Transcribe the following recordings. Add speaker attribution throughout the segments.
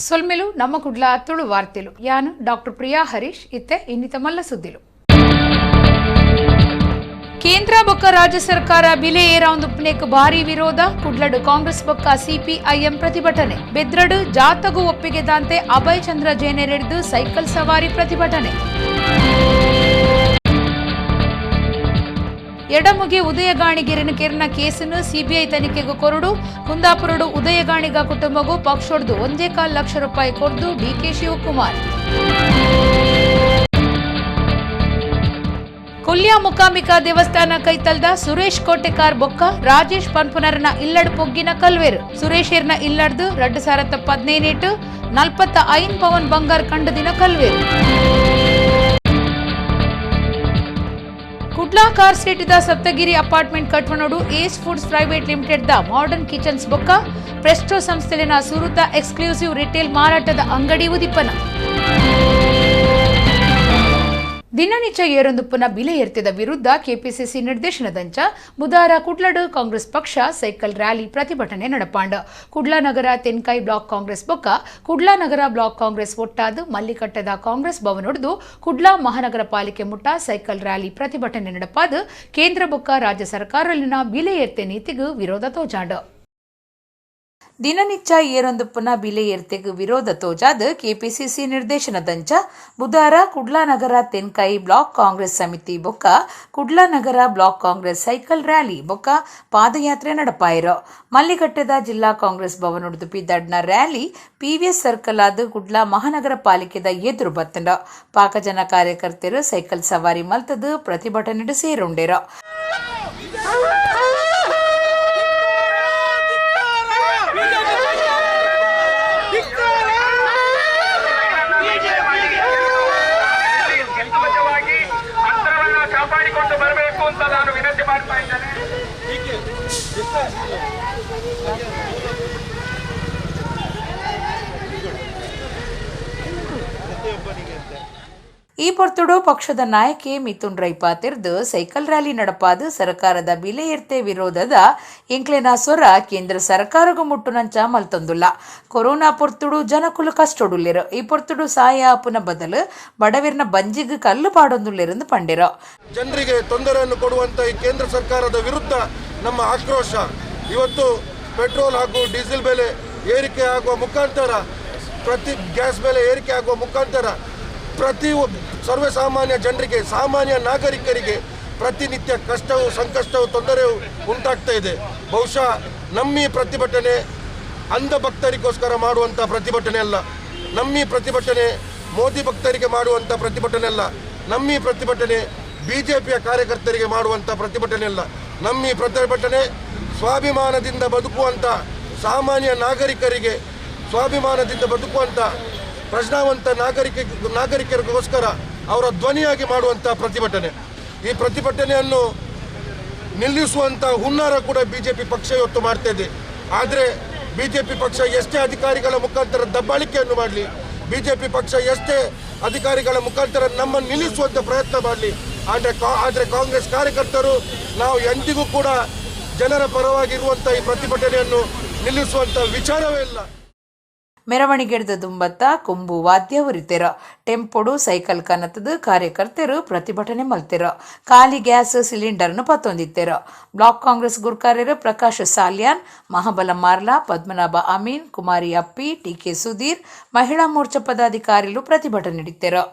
Speaker 1: ಸೊಲ್ಮೆಲು ನಮ್ಮ ಕುಡ್ಲ ತುಳು ವಾರ್ತೆಲು. ಯಾನ್ ಡಾಕ್ಟರ್ ಪ್ರಿಯಾ ಹರೀಶ್. ಇತ್ತೆ ಇನ್ನಿತ ಮಲ್ಲ ಸುದ್ದಿಲು. ಕೇಂದ್ರ ಬೊಕ್ಕ ರಾಜ್ಯ ಸರ್ಕಾರ ಬಿಲೆ ಏರಾವುದುಪ್ಪನೇಕ್ ಭಾರಿ ವಿರೋಧ. ಕುಡ್ಲಡು ಕಾಂಗ್ರೆಸ್ ಬೊಕ್ಕ ಸಿಪಿಐಎಂ ಪ್ರತಿಭಟನೆ. ಬೆದ್ರಡು ಜಾತಗು ಒಪ್ಪಿಗೆದಾಂತೆ ಅಭಯ್ ಚಂದ್ರ ಜೈನರೆಡ್ದು ಸೈಕಲ್ ಸವಾರಿ ಪ್ರತಿಭಟನೆ. ಎಡಮುಗಿ ಉದಯಗಾಣಿಗೆರಿನ ಕೆರ್ನ ಕೇಸನ್ನು ಸಿಬಿಐ ತನಿಖೆಗೂ ಕೊರಡು. ಕುಂದಾಪುರಡು ಉದಯಗಾಣಿಗ ಕುಟುಂಬಗೂ ಪಕ್ಷೊಡ್ದು 1.25 ಲಕ್ಷ ರೂಪಾಯಿ ಕೊರ್ದು ಡಿಕೆ ಶಿವಕುಮಾರ್. ಕೊಲ್ಯ ಮುಕಾಂಬಿಕಾ ದೇವಸ್ಥಾನ ಕೈತಲ್ದ ಸುರೇಶ್ ಕೋಟೆಕಾರ್ ಬೊಕ್ಕ ರಾಜೇಶ್ ಪನ್ಪುನರನ ಇಲ್ಲಡ್ ಪೊಗ್ಗಿನ ಕಲ್ವೇರು. ಸುರೇಶೆರ್ನ ಇಲ್ಲಡ್ದು 2015 45 ಪವನ್ ಬಂಗಾರ್ ಕಂಡು ದಿನ ಕಲ್ವೇರು. Kudla car street Saptagiri apartment ಕಟ್ವನೋಡು ace foods private limited the modern kitchens ಬೊಕ್ಕ ಪ್ರೆಸ್ಟೋ ಸಂಸ್ಥೆಲಿನ ಸುರುತ ಎಕ್ಸ್ಕ್ಲೂಸಿವ್ ರಿಟೇಲ್ ಮಾರಾಟದ ಅಂಗಡಿ ಉದಿಪನ. ದಿನನಿತ್ಯ ಏರೊಂದುಪ್ಪುನ ಬಿಲೆ ಏರ್ತಿದ ವಿರುದ್ಧ ಕೆಪಿಸಿಸಿ ನಿರ್ದೇಶನದಂಚ ಬುಧಾರ ಕುಡ್ಲಡು ಕಾಂಗ್ರೆಸ್ ಪಕ್ಷ ಸೈಕಲ್ ರ್ಯಾಲಿ ಪ್ರತಿಭಟನೆ ನಡಪಾಂಡ್. ಕುಡ್ಲ ನಗರ ತೆನ್ಕಾಯಿ ಬ್ಲಾಕ್ ಕಾಂಗ್ರೆಸ್ ಬೊಕ್ಕ ಕುಡ್ಲ ನಗರ ಬ್ಲಾಕ್ ಕಾಂಗ್ರೆಸ್ ಒಟ್ಟಾದು ಮಲ್ಲಿಕಟ್ಟದ ಕಾಂಗ್ರೆಸ್ ಭವನೊಡ್ದು ಕುಡ್ಲ ಮಹಾನಗರ ಪಾಲಿಕೆ ಮುಟ್ಟ ಸೈಕಲ್ ರ್ಯಾಲಿ ಪ್ರತಿಭಟನೆ ನಡಪಾದು ಕೇಂದ್ರ ಬೊಕ್ಕ ರಾಜ್ಯ ಸರ್ಕಾರಲಿನ ಬಿಲೆ ಏರ್ತೆ ನೀತಿಗೂ ವಿರೋಧ ತೋಜಾಂಡ್. ದಿನನಿತ್ಯ ಏರೊಂದುಪ್ಪುನ ಬಿಲೆ ಏರ್ತೆಗ್ ವಿರೋಧ ತೋಜಾದ್ ಕೆಪಿಸಿಸಿ ನಿರ್ದೇಶನದಂಚ ಬುಧಾರ ಕುಡ್ಲ ನಗರ ತೆನ್ಕಾಯಿ ಬ್ಲಾಕ್ ಕಾಂಗ್ರೆಸ್ ಸಮಿತಿ ಬೊಕ್ಕ ಕುಡ್ಲ ನಗರ ಬ್ಲಾಕ್ ಕಾಂಗ್ರೆಸ್ ಸೈಕಲ್ ರ್ಯಾಲಿ ಬೊಕ್ಕ ಪಾದಯಾತ್ರೆ ನಡಪಾಯಿರು. ಮಲ್ಲಿಕಟ್ಟೆದ ಜಿಲ್ಲಾ ಕಾಂಗ್ರೆಸ್ ಭವನೊಡ್ದು ಪಿದಡ್ನ ರ್ಯಾಲಿ ಪಿವಿಎಸ್ ಸರ್ಕಲ್ ಆದ್ ಕುಡ್ಲ ಮಹಾನಗರ ಪಾಲಿಕೆದ ಎದುರು ಬತ್ತಂಡ. ಪಾಕಜನ ಕಾರ್ಯಕರ್ತರು ಸೈಕಲ್ ಸವಾರಿ ಮಲ್ತದು ಪ್ರತಿಭಟನೆ ಸೇರುಂಡೇರು.
Speaker 2: ಶಿಸ್ತುಬದ್ಧವಾಗಿ ಅಂತರವನ್ನ ಕಾಪಾಡಿಕೊಂಡು ಬರಬೇಕು ಅಂತ ನಾನು ವಿನಂತಿ ಮಾಡ್ತಾ ಇದ್ದೇನೆ.
Speaker 1: ಈ ಪೊರ್ತುಡು ಪಕ್ಷದ ನಾಯಕಿ ಮಿಥುನ್ ರೈ ಪಾತೆರ್ದು, ಸೈಕಲ್ ರ್ಯಾಲಿ ನಡಪಾದು ಸರ್ಕಾರದ ಬಿಲೆ ಏರ್ತೆ ವಿರೋಧದ ಎಂಕ್ಲೆನ ಸ್ವರ ಕೇಂದ್ರ ಸರ್ಕಾರಗೂ ಮುಟ್ಟುನಂಚ ಮಲ್ತೊಂದುಲ್ಲ. ಕೊರೋನಾ ಪೊರ್ತುಡು ಜನಕುಲು ಕಷ್ಟೊಡುಲ್ಲೆರು. ಈ ಪೊರ್ತುಡು ಸಾಯ ಆಪುನ ಬದಲು ಬಡವಿರ್ನ ಬಂಜಿಗ್ ಕಲ್ಲು ಪಾಡೊಂದುಲ್ಲೆರೆಂದು ಪಂಡೆರು.
Speaker 3: ಜನರಿಗೆ ತೊಂದರೆಯನ್ನು ಕೊಡುವಂಥ ಈ ಕೇಂದ್ರ ಸರ್ಕಾರದ ವಿರುದ್ಧ ನಮ್ಮ ಆಕ್ರೋಶ. ಇವತ್ತು ಪೆಟ್ರೋಲ್ ಹಾಗೂ ಡೀಸೆಲ್ ಬೆಲೆ ಏರಿಕೆ ಆಗುವ ಮುಖಾಂತರ, ಪ್ರತಿ ಗ್ಯಾಸ್ ಬೆಲೆ ಏರಿಕೆ ಆಗುವ ಮುಖಾಂತರ ಪ್ರತಿ ಸರ್ವಸಾಮಾನ್ಯ ಜನರಿಗೆ, ಸಾಮಾನ್ಯ ನಾಗರಿಕರಿಗೆ ಪ್ರತಿನಿತ್ಯ ಕಷ್ಟವು, ಸಂಕಷ್ಟವು, ತೊಂದರೆಯು ಉಂಟಾಗ್ತಾ ಇದೆ. ಬಹುಶಃ ನಮ್ಮ ಈ ಪ್ರತಿಭಟನೆ ಅಂಧ ಭಕ್ತರಿಗೋಸ್ಕರ ಮಾಡುವಂಥ ಪ್ರತಿಭಟನೆ ಅಲ್ಲ. ನಮ್ಮ ಈ ಪ್ರತಿಭಟನೆ ಮೋದಿ ಭಕ್ತರಿಗೆ ಮಾಡುವಂಥ ಪ್ರತಿಭಟನೆ ಅಲ್ಲ. ನಮ್ಮ ಈ ಪ್ರತಿಭಟನೆ ಬಿಜೆಪಿಯ ಕಾರ್ಯಕರ್ತರಿಗೆ ಮಾಡುವಂಥ ಪ್ರತಿಭಟನೆ ಅಲ್ಲ. ನಮ್ಮ ಈ ಪ್ರತಿಭಟನೆ ಸ್ವಾಭಿಮಾನದಿಂದ ಬದುಕುವಂಥ ಸಾಮಾನ್ಯ ನಾಗರಿಕರಿಗೆ, ಸ್ವಾಭಿಮಾನದಿಂದ ಬದುಕುವಂಥ ಪ್ರಜ್ಞಾವಂತ ನಾಗರಿಕರಿಗೋಸ್ಕರ ಅವರ ಧ್ವನಿಯಾಗಿ ಮಾಡುವಂಥ ಪ್ರತಿಭಟನೆ. ಈ ಪ್ರತಿಭಟನೆಯನ್ನು ನಿಲ್ಲಿಸುವಂಥ ಹುನ್ನಾರ ಕೂಡ ಬಿಜೆಪಿ ಪಕ್ಷ ಇವತ್ತು ಮಾಡ್ತಾ ಇದೆ. ಆದರೆ ಬಿಜೆಪಿ ಪಕ್ಷ ಎಷ್ಟೇ ಅಧಿಕಾರಿಗಳ ಮುಖಾಂತರ ದಬ್ಬಾಳಿಕೆಯನ್ನು ಮಾಡಲಿ, ಬಿಜೆಪಿ ಪಕ್ಷ ಎಷ್ಟೇ ಅಧಿಕಾರಿಗಳ ಮುಖಾಂತರ ನಮ್ಮನ್ನು ನಿಲ್ಲಿಸುವಂಥ ಪ್ರಯತ್ನ ಮಾಡಲಿ, ಆದರೆ ಕಾಂಗ್ರೆಸ್ ಕಾರ್ಯಕರ್ತರು ನಾವು ಎಂದಿಗೂ ಕೂಡ ಜನರ ಪರವಾಗಿರುವಂಥ ಈ ಪ್ರತಿಭಟನೆಯನ್ನು ನಿಲ್ಲಿಸುವಂಥ ವಿಚಾರವೇ ಇಲ್ಲ.
Speaker 1: ಮೆರವಣಿಗೆಡ್ದ ದುಂಬತ್ತ ಕೊಂಬು ವಾದ್ಯ ಉರಿತೆರ. ಟೆಂಪೊಡು ಸೈಕಲ್ ಕನತದ ಕಾರ್ಯಕರ್ತರು ಪ್ರತಿಭಟನೆ ಮಲ್ತೆರ. ಖಾಲಿ ಗ್ಯಾಸ್ ಸಿಲಿಂಡರ್ನು ಪತ್ತೊಂದಿತ್ತೆರು. ಬ್ಲಾಕ್ ಕಾಂಗ್ರೆಸ್ ಗುರ್ಕಾರ್ಯರು ಪ್ರಕಾಶ್ ಸಾಲ್ಯಾನ್, ಮಹಾಬಲ ಮಾರ್ಲಾ, ಪದ್ಮನಾಭ ಅಮೀನ್, ಕುಮಾರಿ ಅಪ್ಪಿ, ಟಿಕೆ ಸುಧೀರ್, ಮಹಿಳಾ ಮೋರ್ಚಾ ಪದಾಧಿಕಾರಿಗಳು ಪ್ರತಿಭಟನೆ ನೀಡಿತ್ತೆರು.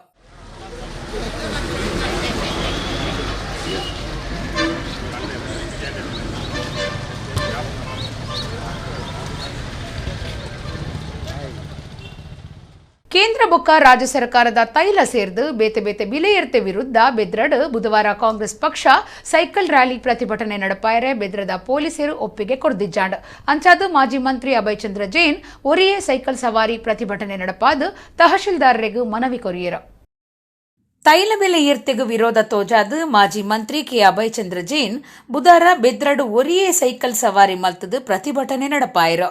Speaker 1: ಕೇಂದ್ರ ಬೊಕ್ಕ ರಾಜ್ಯ ಸರ್ಕಾರದ ತೈಲ ಸೇರ್ದು ಬೇತೆ ಬೇತೆ ಬಿಲೆ ಏರ್ತೆ ವಿರುದ್ಧ ಬೆದ್ರಡ್ ಬುಧವಾರ ಕಾಂಗ್ರೆಸ್ ಪಕ್ಷ ಸೈಕಲ್ ರ್ಯಾಲಿ ಪ್ರತಿಭಟನೆ ನಡಪಾಯರೆ ಬೆದ್ರದ ಪೊಲೀಸರು ಒಪ್ಪಿಗೆ ಕೊರ್ದಿಜ್ಜಾಂಡ್. ಅಂಚಾದು ಮಾಜಿ ಮಂತ್ರಿ ಅಭಯ್ ಚಂದ್ರ ಜೈನ್ ಒರಿಯೇ ಸೈಕಲ್ ಸವಾರಿ ಪ್ರತಿಭಟನೆ ನಡಪಾದು ತಹಶೀಲ್ದಾರರಿಗೂ ಮನವಿ ಕೊರಿಯರು. ತೈಲ ಬೆಲೆ ಏರ್ತೆಗ್ ವಿರೋಧ ತೋಜಾದ್ ಮಾಜಿ ಮಂತ್ರಿ ಕೆ ಅಭಯಚಂದ್ರ ಜೈನ್ ಬುಧಾರ ಬೆದ್ರಡು ಒರಿಯೇ ಸೈಕಲ್ ಸವಾರಿ ಮಲ್ತದು ಪ್ರತಿಭಟನೆ ನಡಪಾಯರು.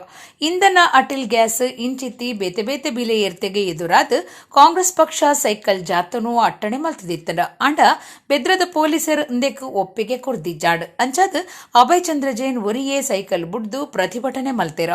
Speaker 1: ಇಂಧನ, ಅಟಿಲ್ ಗ್ಯಾಸ್ ಇಂಚಿತ್ತಿ ಬೇತೆ ಬೇತೆ ಬಿಲೆ ಏರ್ತೆಗೆ ಎದುರಾದ್ ಕಾಂಗ್ರೆಸ್ ಪಕ್ಷ ಸೈಕಲ್ ಜಾಥಾನು ಅಟ್ಟಣೆ ಮಲ್ತದಿತ್ತಂಡ. ಆಂಡ ಬೆದ್ರದ ಪೊಲೀಸರು ಇಂದೆಕ್ ಒಪ್ಪಿಗೆ ಕೊರ್ದಿಜ್ಜಾಡ್. ಅಂಚಾದ್ ಅಭಯಚಂದ್ರ ಜೈನ್ ಒರಿಯೇ ಸೈಕಲ್ ಬುಡ್ದು ಪ್ರತಿಭಟನೆ ಮಲ್ತೆರ.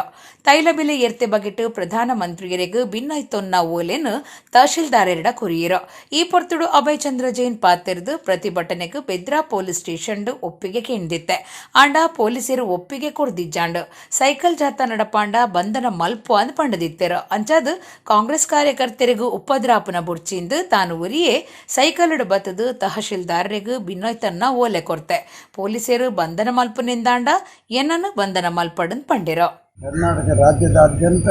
Speaker 1: ತೈಲ ಬೆಲೆ ಏರ್ತೆ ಬಗೆಟ್ ಪ್ರಧಾನ ಮಂತ್ರಿಯರೆಗ್ ಭಿನ್ನೈತೊನ್ನ ಓಲೆನ್ ತಹಶೀಲ್ದಾರೆರಡ ಕೊರಿಯೆರ್. ಈ ಪೊರ್ತುಡು ಅಭಯಚಂದ್ರ ಜೈನ್ ಪಾತೆರ್ದು, ಪ್ರತಿಭಟನೆಗ್ ಬೆದ್ರ ಪೊಲೀಸ್ ಸ್ಟೇಷನ್ ಒಪ್ಪಿಗೆ ಕೇಂದಿತ್ತೆ. ಆಂಡ ಪೊಲೀಸರು ಒಪ್ಪಿಗೆ ಕೊರ್ದಿಜ್ಜಾಂಡ್. ಸೈಕಲ್ ಜಾಥಾ ನಡಪಾಂಡ ಬಂಧನ ಮಲ್ಪು ಅಂದ್ ಪಂಡದಿತ್ತೆರ್. ಅಂಚಾದ್ ಕಾಂಗ್ರೆಸ್ ಕಾರ್ಯಕರ್ತರಿಗೂ ಉಪದ್ರಾಪುನ ಬುಡ್ಚಿಂದು ತಾನು ಒರಿಯೇ ಸೈಕಲ್ ಬತ್ತದು ತಹಶೀಲ್ದಾರರಿಗೆ ಭಿನ್ನೈತನ್ನ ಓಲೆ ಕೊರ್ತೆ. ಪೊಲೀಸರು ಬಂಧನ ಮಲ್ಪುನಿಂದಾಂಡ ಏನನ್ನು ಬಂಧನ ಮಲ್ಪಡನ್ ಪಂಡೆರು.
Speaker 4: ಕರ್ನಾಟಕ ರಾಜ್ಯದಾದ್ಯಂತ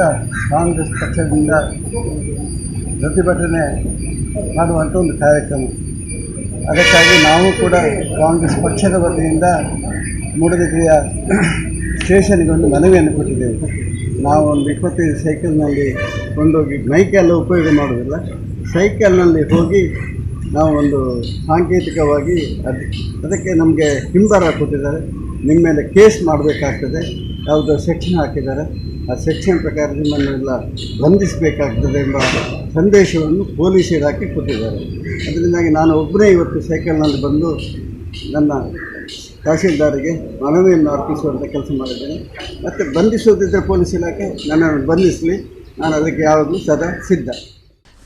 Speaker 4: ಕಾಂಗ್ರೆಸ್ ಪಕ್ಷದಿಂದ ಪ್ರತಿಭಟನೆ ಮಾಡುವಂಥ ಒಂದು ಕಾರ್ಯಕ್ರಮ. ಅದಕ್ಕಾಗಿ ನಾವು ಕೂಡ ಕಾಂಗ್ರೆಸ್ ಪಕ್ಷದ ವತಿಯಿಂದ ಮೂಡಬಿದ್ರೆಯ ಸ್ಟೇಷನ್ಗೆ ಒಂದು ಮನವಿಯನ್ನು ಕೊಟ್ಟಿದ್ದೇವೆ. ನಾವು ಒಂದು 25 ಸೈಕಲ್ನಲ್ಲಿ ಕೊಂಡೋಗಿ, ಮೈಕೆಲ್ಲ ಉಪಯೋಗ ಮಾಡುವುದಿಲ್ಲ, ಸೈಕಲ್ನಲ್ಲಿ ಹೋಗಿ ನಾವು ಒಂದು ಸಾಂಕೇತಿಕವಾಗಿ ಅದಕ್ಕೆ ನಮಗೆ ಹಿಂಬರ ಕೊಟ್ಟಿದ್ದಾರೆ. ನಿಮ್ಮ ಮೇಲೆ ಕೇಸ್ ಮಾಡಬೇಕಾಗ್ತದೆ, ಯಾವುದೋ ಸೆಕ್ಷನ್ ಹಾಕಿದ್ದಾರೆ, ಆ ಸೆಕ್ಷನ್ ಪ್ರಕಾರ ನಿಮ್ಮನ್ನೆಲ್ಲ ಬಂಧಿಸಬೇಕಾಗ್ತದೆ ಎಂಬ ಸಂದೇಶವನ್ನು ಪೊಲೀಸ್ ಇಲಾಖೆ ಕೊಟ್ಟಿದ್ದಾರೆ. ಅದರಿಂದಾಗಿ ನಾನು ಒಬ್ಬನೇ ಇವತ್ತು ಸೈಕಲ್ನಲ್ಲಿ ಬಂದು ನನ್ನ ತಹಸೀಲ್ದಾರಿಗೆ ಮನವಿಯನ್ನು ಅರ್ಪಿಸುವಂಥ ಕೆಲಸ ಮಾಡಿದ್ದೇನೆ. ಮತ್ತು ಬಂಧಿಸೋದಿದ್ದರೆ ಪೊಲೀಸ್ ಇಲಾಖೆ ನನ್ನನ್ನು ಬಂಧಿಸಲಿ, ನಾನು ಅದಕ್ಕೆ ಯಾವಾಗಲೂ ಸದಾ ಸಿದ್ಧ.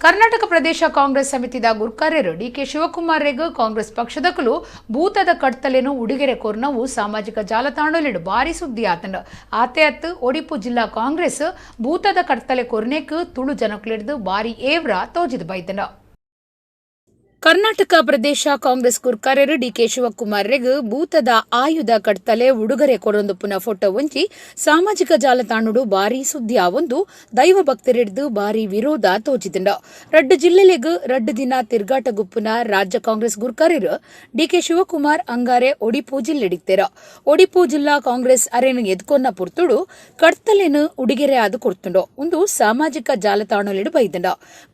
Speaker 1: ಕರ್ನಾಟಕ ಪ್ರದೇಶ ಕಾಂಗ್ರೆಸ್ ಸಮಿತಿದ ಗುರ್ಕಾರ್ಯರು ಡಿಕೆ ಶಿವಕುಮಾರ್ ಕಾಂಗ್ರೆಸ್ ಪಕ್ಷದಕಲು ಭೂತದ ಕಡ್ತಲೇನು ಉಡುಗೆರೆ ಕೊರ್ನವು ಸಾಮಾಜಿಕ ಜಾಲತಾಣಲಿಡು ಭಾರಿ ಸುದ್ದಿ ಆತಂಡ. ಆತೆ ಅತ್ತು, ಒಡಿಪು ಜಿಲ್ಲಾ ಕಾಂಗ್ರೆಸ್ ಭೂತದ ಕಡ್ತಲೆ ಕೊರ್ನೇಕ್ ತುಳು ಜನಕುಲಿಡ್ದು ಭಾರಿ ಏವ್ರ ತೋಜಿದ್ ಬೈತಂಡ. ಕರ್ನಾಟಕ ಪ್ರದೇಶ ಕಾಂಗ್ರೆಸ್ ಗುರ್ಕಾರ್ಯರು ಡಿಕೆ ಶಿವಕುಮಾರ್ರೆಗ್ ಭೂತದ ಆಯುಧ ಕಡ್ತಲೆ ಉಡುಗೊರೆ ಕೊರೊಂದು ಪುನ ಫೋಟೋ ಒಂಜಿ ಸಾಮಾಜಿಕ ಜಾಲತಾಣಡು ಬಾರಿ ಸುದ್ದಿ ಆವೊಂದು ದೈವ ಭಕ್ತರಿಡ್ದು ಬಾರಿ ವಿರೋಧ ತೋಜಿದಿಂಡ. ರಡ್ಡು ಜಿಲ್ಲೆಲೆಗ್ 2 ದಿನ ತಿರ್ಗಾಟ ಗುಪ್ಪುನ ರಾಜ್ಯ ಕಾಂಗ್ರೆಸ್ ಗುರ್ಕಾರ್ಯರು ಡಿಕೆ ಶಿವಕುಮಾರ್ ಅಂಗಾರೆ ಒಡಿಪು ಜಿಲ್ಲೆಡಿತ್ತೆರ. ಒಡಿಪು ಜಿಲ್ಲಾ ಕಾಂಗ್ರೆಸ್ ಅರೆನು ಎದ್ಕೊನ್ನ ಪುರ್ತುಡು ಕಡ್ತಲೆನು ಉಡುಗೆರೆ ಆದು ಕೊಡ್ತುಂಡು ಒಂದು ಸಾಮಾಜಿಕ ಜಾಲತಾಣಲಿಡು ಬೈದಂಡ.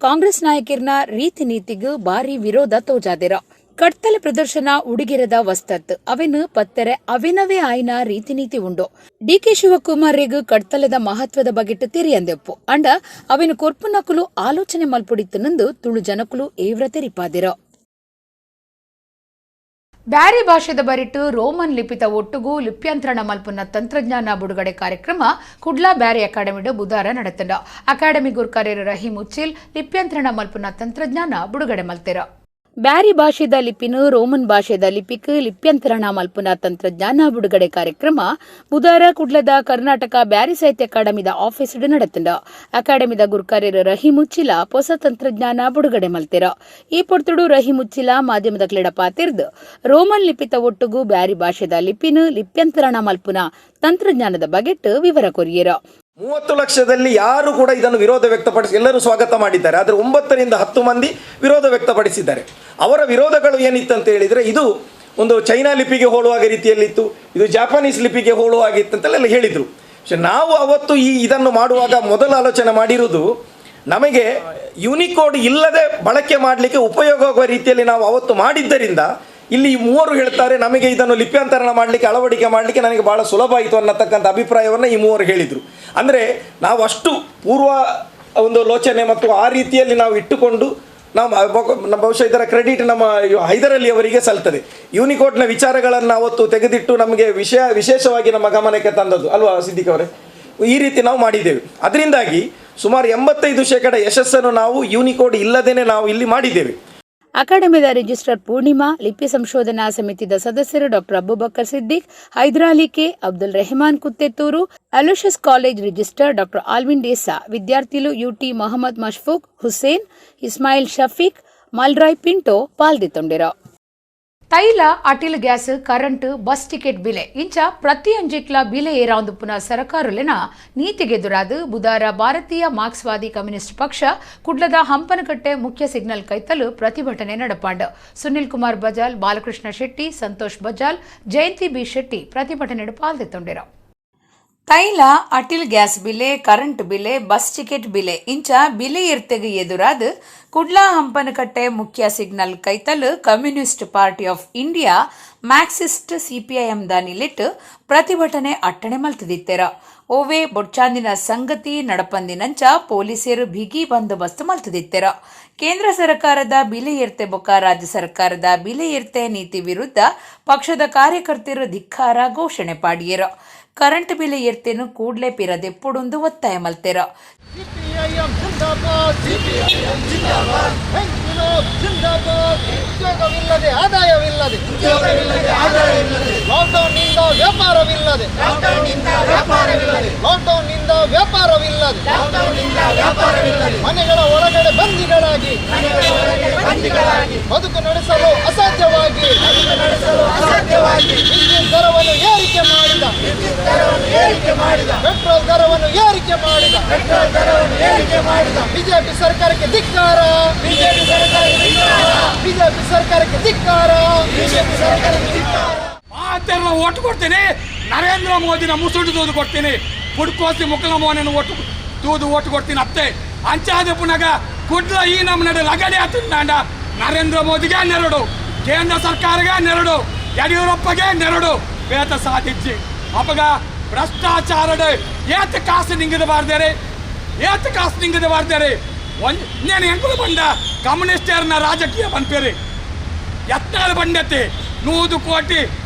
Speaker 1: ಕಾಂಗ್ರೆಸ್ ನಾಯಕರ್ನ ರೀತಿ ನೀತಿಗ್ ಬಾರಿ ವಿರೋಧ ತೋಜಾದಿರ. ಕಡ್ತಲೆ ಪ್ರದರ್ಶನ ಉಡುಗೆರೆದ ವಸ್ತತ್ ಅವೆನು ಪತ್ತೆರೆ ಅವಿನವೇ ಆಯ್ನ ರೀತಿ ನೀತಿ ಉಂಡು. ಡಿಕೆ ಶಿವಕುಮಾರ್ರೆಗ್ ಕಡ್ತಲೆದ ಮಹತ್ವದ ಬಗೆಟ್ ತೆರಿಯಂದೆಪ್ಪು. ಅಂಡ ಅವೆನು ಕೊರ್ಪುನಕುಲು ಆಲೋಚನೆ ಮಲ್ಪುಡಿತ್ತನಂದು ತುಳು ಜನಕುಲು ಏವ್ರ ತೆರಿಪಾದಿರ. ಬ್ಯಾರಿ ಭಾಷೆದ ಬರಿಟು ರೋಮನ್ ಲಿಪಿತ ಒಟ್ಟುಗು ಲಿಪ್ಯಂತ್ರಣ ಮಲ್ಪುನ ತಂತ್ರಜ್ಞಾನ ಬಿಡುಗಡೆ ಕಾರ್ಯಕ್ರಮ ಕುಡ್ಲಾ ಬ್ಯಾರಿ ಅಕಾಡೆಮಿಡ್ ಬುಧಾರ ನಡೆತಂಡ. ಅಕಾಡೆಮಿ ಗುರ್ಕಾರ್ಯರು ರಹೀಂ ಉಚ್ಚಿಲ್ ಲಿಪ್ಯಂತ್ರಣ ಮಲ್ಪುನ ತಂತ್ರಜ್ಞಾನ ಬಿಡುಗಡೆ ಮಲ್ತೆರ. ಬ್ಯಾರಿ ಭಾಷೆದ ಲಿಪಿನು ರೋಮನ್ ಭಾಷೆದ ಲಿಪಿಕ್ ಲಿಪ್ಯಂತರಣ ಮಲ್ಪುನ ತಂತ್ರಜ್ಞಾನ ಬಿಡುಗಡೆ ಕಾರ್ಯಕ್ರಮ ಬುಧಾರ ಕುಡ್ಲದ ಕರ್ನಾಟಕ ಬ್ಯಾರಿ ಸಾಹಿತ್ಯ ಅಕಾಡೆಮಿದ ಆಫೀಸ್ ನಡೆತಂಡ. ಅಕಾಡೆಮಿದ ಗುರ್ಕಾರ್ಯರು ರಹೀಂ ಉಚ್ಚಿಲ ಹೊಸ ತಂತ್ರಜ್ಞಾನ ಬಿಡುಗಡೆ ಮಲ್ತೆರ. ಈ ಪೊರ್ತುಡು ರಹೀಂ ಉಚ್ಚಿಲ ಮಾಧ್ಯಮದ ಕ್ಲೆಡ ಪಾತೆರ್ದ್, ರೋಮನ್ ಲಿಪಿತ ಒಟ್ಟುಗು ಬ್ಯಾರಿ ಭಾಷೆದ ಲಿಪಿನು ಲಿಪ್ಯಂತರಣ ಮಲ್ಪುನ ತಂತ್ರಜ್ಞಾನದ ಬಗೆಟ್ ವಿವರ ಕೊರಿಯರ.
Speaker 5: 30 ಲಕ್ಷದಲ್ಲಿ ಯಾರು ಕೂಡ ಇದನ್ನು ವಿರೋಧ ವ್ಯಕ್ತಪಡಿಸಿ, ಎಲ್ಲರೂ ಸ್ವಾಗತ ಮಾಡಿದ್ದಾರೆ. ಆದರೆ 9ರಿಂದ 10 ಮಂದಿ ವಿರೋಧ ವ್ಯಕ್ತಪಡಿಸಿದ್ದಾರೆ. ಅವರ ವಿರೋಧಗಳು ಏನಿತ್ತಂತ ಹೇಳಿದರೆ, ಇದು ಒಂದು ಚೈನಾ ಲಿಪಿಗೆ ಹೋಲುವ ರೀತಿಯಲ್ಲಿತ್ತು, ಇದು ಜಾಪನೀಸ್ ಲಿಪಿಗೆ ಹೋಲುವ ಆಗಿತ್ತಂತೆಲ್ಲ ಹೇಳಿದರು. ಸೊ ನಾವು ಅವತ್ತು ಇದನ್ನು ಮಾಡುವಾಗ ಮೊದಲು ಆಲೋಚನೆ ಮಾಡಿರುವುದು, ನಮಗೆ ಯುನಿಕೋಡ್ ಇಲ್ಲದೆ ಬಳಕೆ ಮಾಡಲಿಕ್ಕೆ ಉಪಯೋಗ ಆಗುವ ರೀತಿಯಲ್ಲಿ ನಾವು ಅವತ್ತು ಮಾಡಿದ್ದರಿಂದ, ಇಲ್ಲಿ ಈ ಮೂವರು ಹೇಳ್ತಾರೆ, ನಮಗೆ ಇದನ್ನು ಲಿಪ್ಯಾಂತರಣ ಮಾಡಲಿಕ್ಕೆ, ಅಳವಡಿಕೆ ಮಾಡಲಿಕ್ಕೆ ನನಗೆ ಭಾಳ ಸುಲಭ ಆಯಿತು ಅನ್ನತಕ್ಕಂಥ ಅಭಿಪ್ರಾಯವನ್ನು ಈ ಮೂವರು ಹೇಳಿದರು. ಅಂದರೆ ನಾವು ಅಷ್ಟು ಪೂರ್ವ ಒಂದು ಲೋಚನೆ ಮತ್ತು ಆ ರೀತಿಯಲ್ಲಿ ನಾವು ಇಟ್ಟುಕೊಂಡು ನಾವು ನಮ್ಮ ಬಹುಶಃ ಇದರ ಕ್ರೆಡಿಟ್ ನಮ್ಮ ಹೈದರಲಿ ಅವರಿಗೆ ಸಲ್ತದೆ. ಯೂನಿಕೋಡ್ನ ವಿಚಾರಗಳನ್ನು ಅವತ್ತು ತೆಗೆದಿಟ್ಟು ನಮಗೆ ವಿಷಯ ವಿಶೇಷವಾಗಿ ನಮ್ಮ ಗಮನಕ್ಕೆ ತಂದದ್ದು ಅಲ್ವಾ ಸಿದ್ದಿಕ್ ಅವರೇ? ಈ ರೀತಿ ನಾವು ಮಾಡಿದ್ದೇವೆ. ಅದರಿಂದಾಗಿ ಸುಮಾರು 85% ಯಶಸ್ಸನ್ನು ನಾವು ಯೂನಿಕೋಡ್ ಇಲ್ಲದೇನೆ ನಾವು ಇಲ್ಲಿ ಮಾಡಿದ್ದೇವೆ.
Speaker 1: ಅಕಾಡೆಮಿದ ರಿಜಿಸ್ಟ್ರಾರ್ ಪೂರ್ಣಿಮಾ, ಲಿಪಿ ಸಂಶೋಧನಾ ಸಮಿತಿದ ಸದಸ್ಯರು doctor Abubakar Siddique, Hyder Ali K, Abdul Rahman Kuthethoor, Aloysius college registrar doctor Alvin D'Sa, ವಿದ್ಯಾರ್ಥಿಲು UT Mohammed Mashfaq Hussain, Ismail Shafiq, ಮಲ್ರಾಯ್ Pinto ಪಾಲ್ದಿತ್ತೊಂಡಿರ. ತೈಲ, ಅಟಿಲ್ gas, current, bus ticket ಬಿಲೆ ಇಂಚ ಪ್ರತಿಯೊಂಜಿಟ್ಲ ಬಿಲೆ ಏರಾಂದು ಪುನಃ ಸರಕಾರುಲೆನ ನೀತಿಗೆದುರಾದು ಬುಧಾರ ಭಾರತೀಯ ಮಾರ್ಕ್ಸ್ವಾದಿ ಕಮ್ಯುನಿಸ್ಟ್ ಪಕ್ಷ ಕುಡ್ಲದ ಹಂಪನಕಟ್ಟೆ ಮುಖ್ಯ ಸಿಗ್ನಲ್ ಕೈತಲು ಪ್ರತಿಭಟನೆ ನಡಪಾಂಡ್. ಸುನಿಲ್ ಕುಮಾರ್ ಬಜಾಲ್, ಬಾಲಕೃಷ್ಣ ಶೆಟ್ಟಿ, ಸಂತೋಷ್ ಬಜಾಲ್, ಜಯಂತಿ ಬಿ ಶೆಟ್ಟಿ ಪ್ರತಿಭಟನೆ ಪಾಲ್ದೆತ್ತೊಂಡಿರು. ತೈಲ, ಅಟಿಲ್ ಗ್ಯಾಸ್ ಬಿಲೆ, ಕರೆಂಟ್ ಬಿಲೆ, ಬಸ್ ಟಿಕೆಟ್ ಬಿಲೆ ಇಂಚ ಬಿಲೆ ಎರ್ತೆಗ್ ಎದುರಾದ್ ಕುಡ್ಲ ಹಂಪನಕಟ್ಟೆ ಮುಖ್ಯ ಸಿಗ್ನಲ್ ಕೈತಲ್ Communist Party of India Marxist CPIM the ನಿಲೆಟ್ ಪ್ರತಿಭಟನೆ ಅಟ್ಟಣೆ ಮಲ್ತದಿತ್ತೆರ. ಓವೆ ಬೊಡ್ಚಾಂದಿನ ಸಂಗತಿ ನಡಪಂದಿನಂಚ ಪೊಲೀಸರು ಬಿಗಿ ಬಂದೋಬಸ್ತ್ ಮಲ್ತದಿತ್ತೆರ. ಕೇಂದ್ರ ಸರ್ಕಾರದ ಬಿಲೆ ಏರ್ತೆ ಬೊಕ್ಕ ರಾಜ್ಯ ಸರ್ಕಾರದ ಬಿಲೆ ಏರ್ತೆ ನೀತಿ ವಿರುದ್ಧ ಪಕ್ಷದ ಕಾರ್ಯಕರ್ತರು ಧಿಕ್ಕಾರ ಘೋಷಣೆ ಪಾಡಿಯರು. ಕರೆಂಟ್ ಬಿಲೆ ಏರ್ತೆನು ಕೂಡ್ಲೆ ಪಿರದೆಪ್ಪುಡುಂದು ಒತ್ತಾಯ ಮಲ್ತೆರ.
Speaker 6: ಸಿಪಿಐಎಂ ಜಿಂದಾಬಾದ್, ಸಿಪಿಐಎಂ ಜಿಂದಾಬಾದ್, ವಿನೋದ್ ಜಿಂದಾಬಾದ್. ಉದ್ಯೋಗವಿಲ್ಲದೆ ಆದಾಯವಿಲ್ಲದೆ, ಉದ್ಯೋಗವಿಲ್ಲದೆ ಆದಾಯವಿಲ್ಲದೆ, ಲಾಕ್ಡೌನ್ ನಿಂದ ವ್ಯಾಪಾರವಿಲ್ಲದೆ, ಲಾಕ್ಡೌನ್ ನಿಂದ ವ್ಯಾಪಾರವಿಲ್ಲದೆ, ಲಾಕ್ಡೌನ್ ನಿಂದ ವ್ಯಾಪಾರವಿಲ್ಲದೆ, ಲಾಕ್ಡೌನ್ ನಿಂದ ವ್ಯಾಪಾರವಿಲ್ಲದೆ, ಮನೆಗಳ ಒಳಗಡೆ ಬಂದಿಗಳಾಗಿ, ಮನೆಗಳ ಒಳಗಡೆ ಬಂದಿಗಳಾಗಿ, ಬದುಕು ನಡೆಸಲು ಅಸಾಧ್ಯವಾಗಿ, ಬದುಕು ನಡೆಸಲು ಅಸಾಧ್ಯವಾಗಿ, ವಿದ್ಯುತ್ ದರವನ್ನು ಏರಿಕೆ ಮಾಡಿದ, ವಿದ್ಯುತ್ ದರವನ್ನು ಏರಿಕೆ ಮಾಡಿದ, ಪೆಟ್ರೋಲ್ ದರವನ್ನು ಏರಿಕೆ ಮಾಡಿದ, ಪೆಟ್ರೋಲ್ ದರವನ್ನು ಏರಿಕೆ ಮಾಡಿದ ಬಿಜೆಪಿ ಸರ್ಕಾರಕ್ಕೆ ಧಿಕ್ಕಾರ, ಬಿಜೆಪಿ ಸರ್ಕಾರಕ್ಕೆ ಧಿಕ್ಕಾರ, ಬಿಜೆಪಿ ಸರ್ಕಾರಕ್ಕೆ ಧಿಕ್ಕಾರ, ಬಿಜೆಪಿ ಸರ್ಕಾರಕ್ಕೆ ಧಿಕ್ಕಾರ.
Speaker 2: ಮಾತೆಲ್ಲ ಓಟು ಕೊಡ್ತೀನಿ, ನರೇಂದ್ರ ಮೋದಿನ ಮುಸುಡು ತೂದು ಕೊಡ್ತೀನಿ, ಪುಡ್ಕೋಸಿ ಮುಕಲ ಮೋಹನ ಓಟು ತೂದು ಓಟು ಕೊಡ್ತೀನಿ. ಅತ್ತೆ ಅಂಚಾದ ಪುನಗ ಕುಡ್ಲ ಈ ನಮ್ಮ ನಡೆ ಲಗಡೆ ಆತಂಡ ನರೇಂದ್ರ ಮೋದಿಗೆ ನೆರಡು, ಕೇಂದ್ರ ಸರ್ಕಾರಗೆ ನೆರಡು, ಯಡಿಯೂರಪ್ಪಗೆ ನೆರಡು. ವೇತ ಸಾಧಿಸಿ ಅಪಗ ಭ್ರಷ್ಟಾಚಾರದ ಏತ ಕಾಸು ನಿಂಗದ ಬಾರ್ದೇರೆ, ಏತ ಕಾಸು ನಿಂಗದ ಬಾರ್ದೇರೆ. ಒಂದ್ నేను ಎಂಕುಲು ಬಂಡ ಕಮ್ಯುನಿಸ್ಟರ್ನ ರಾಜಕೀಯ ಪನ್ಪೇರಿ ಎತ್ತಾಳು ಬಂಡತಿ 100 ಕೋಟಿ,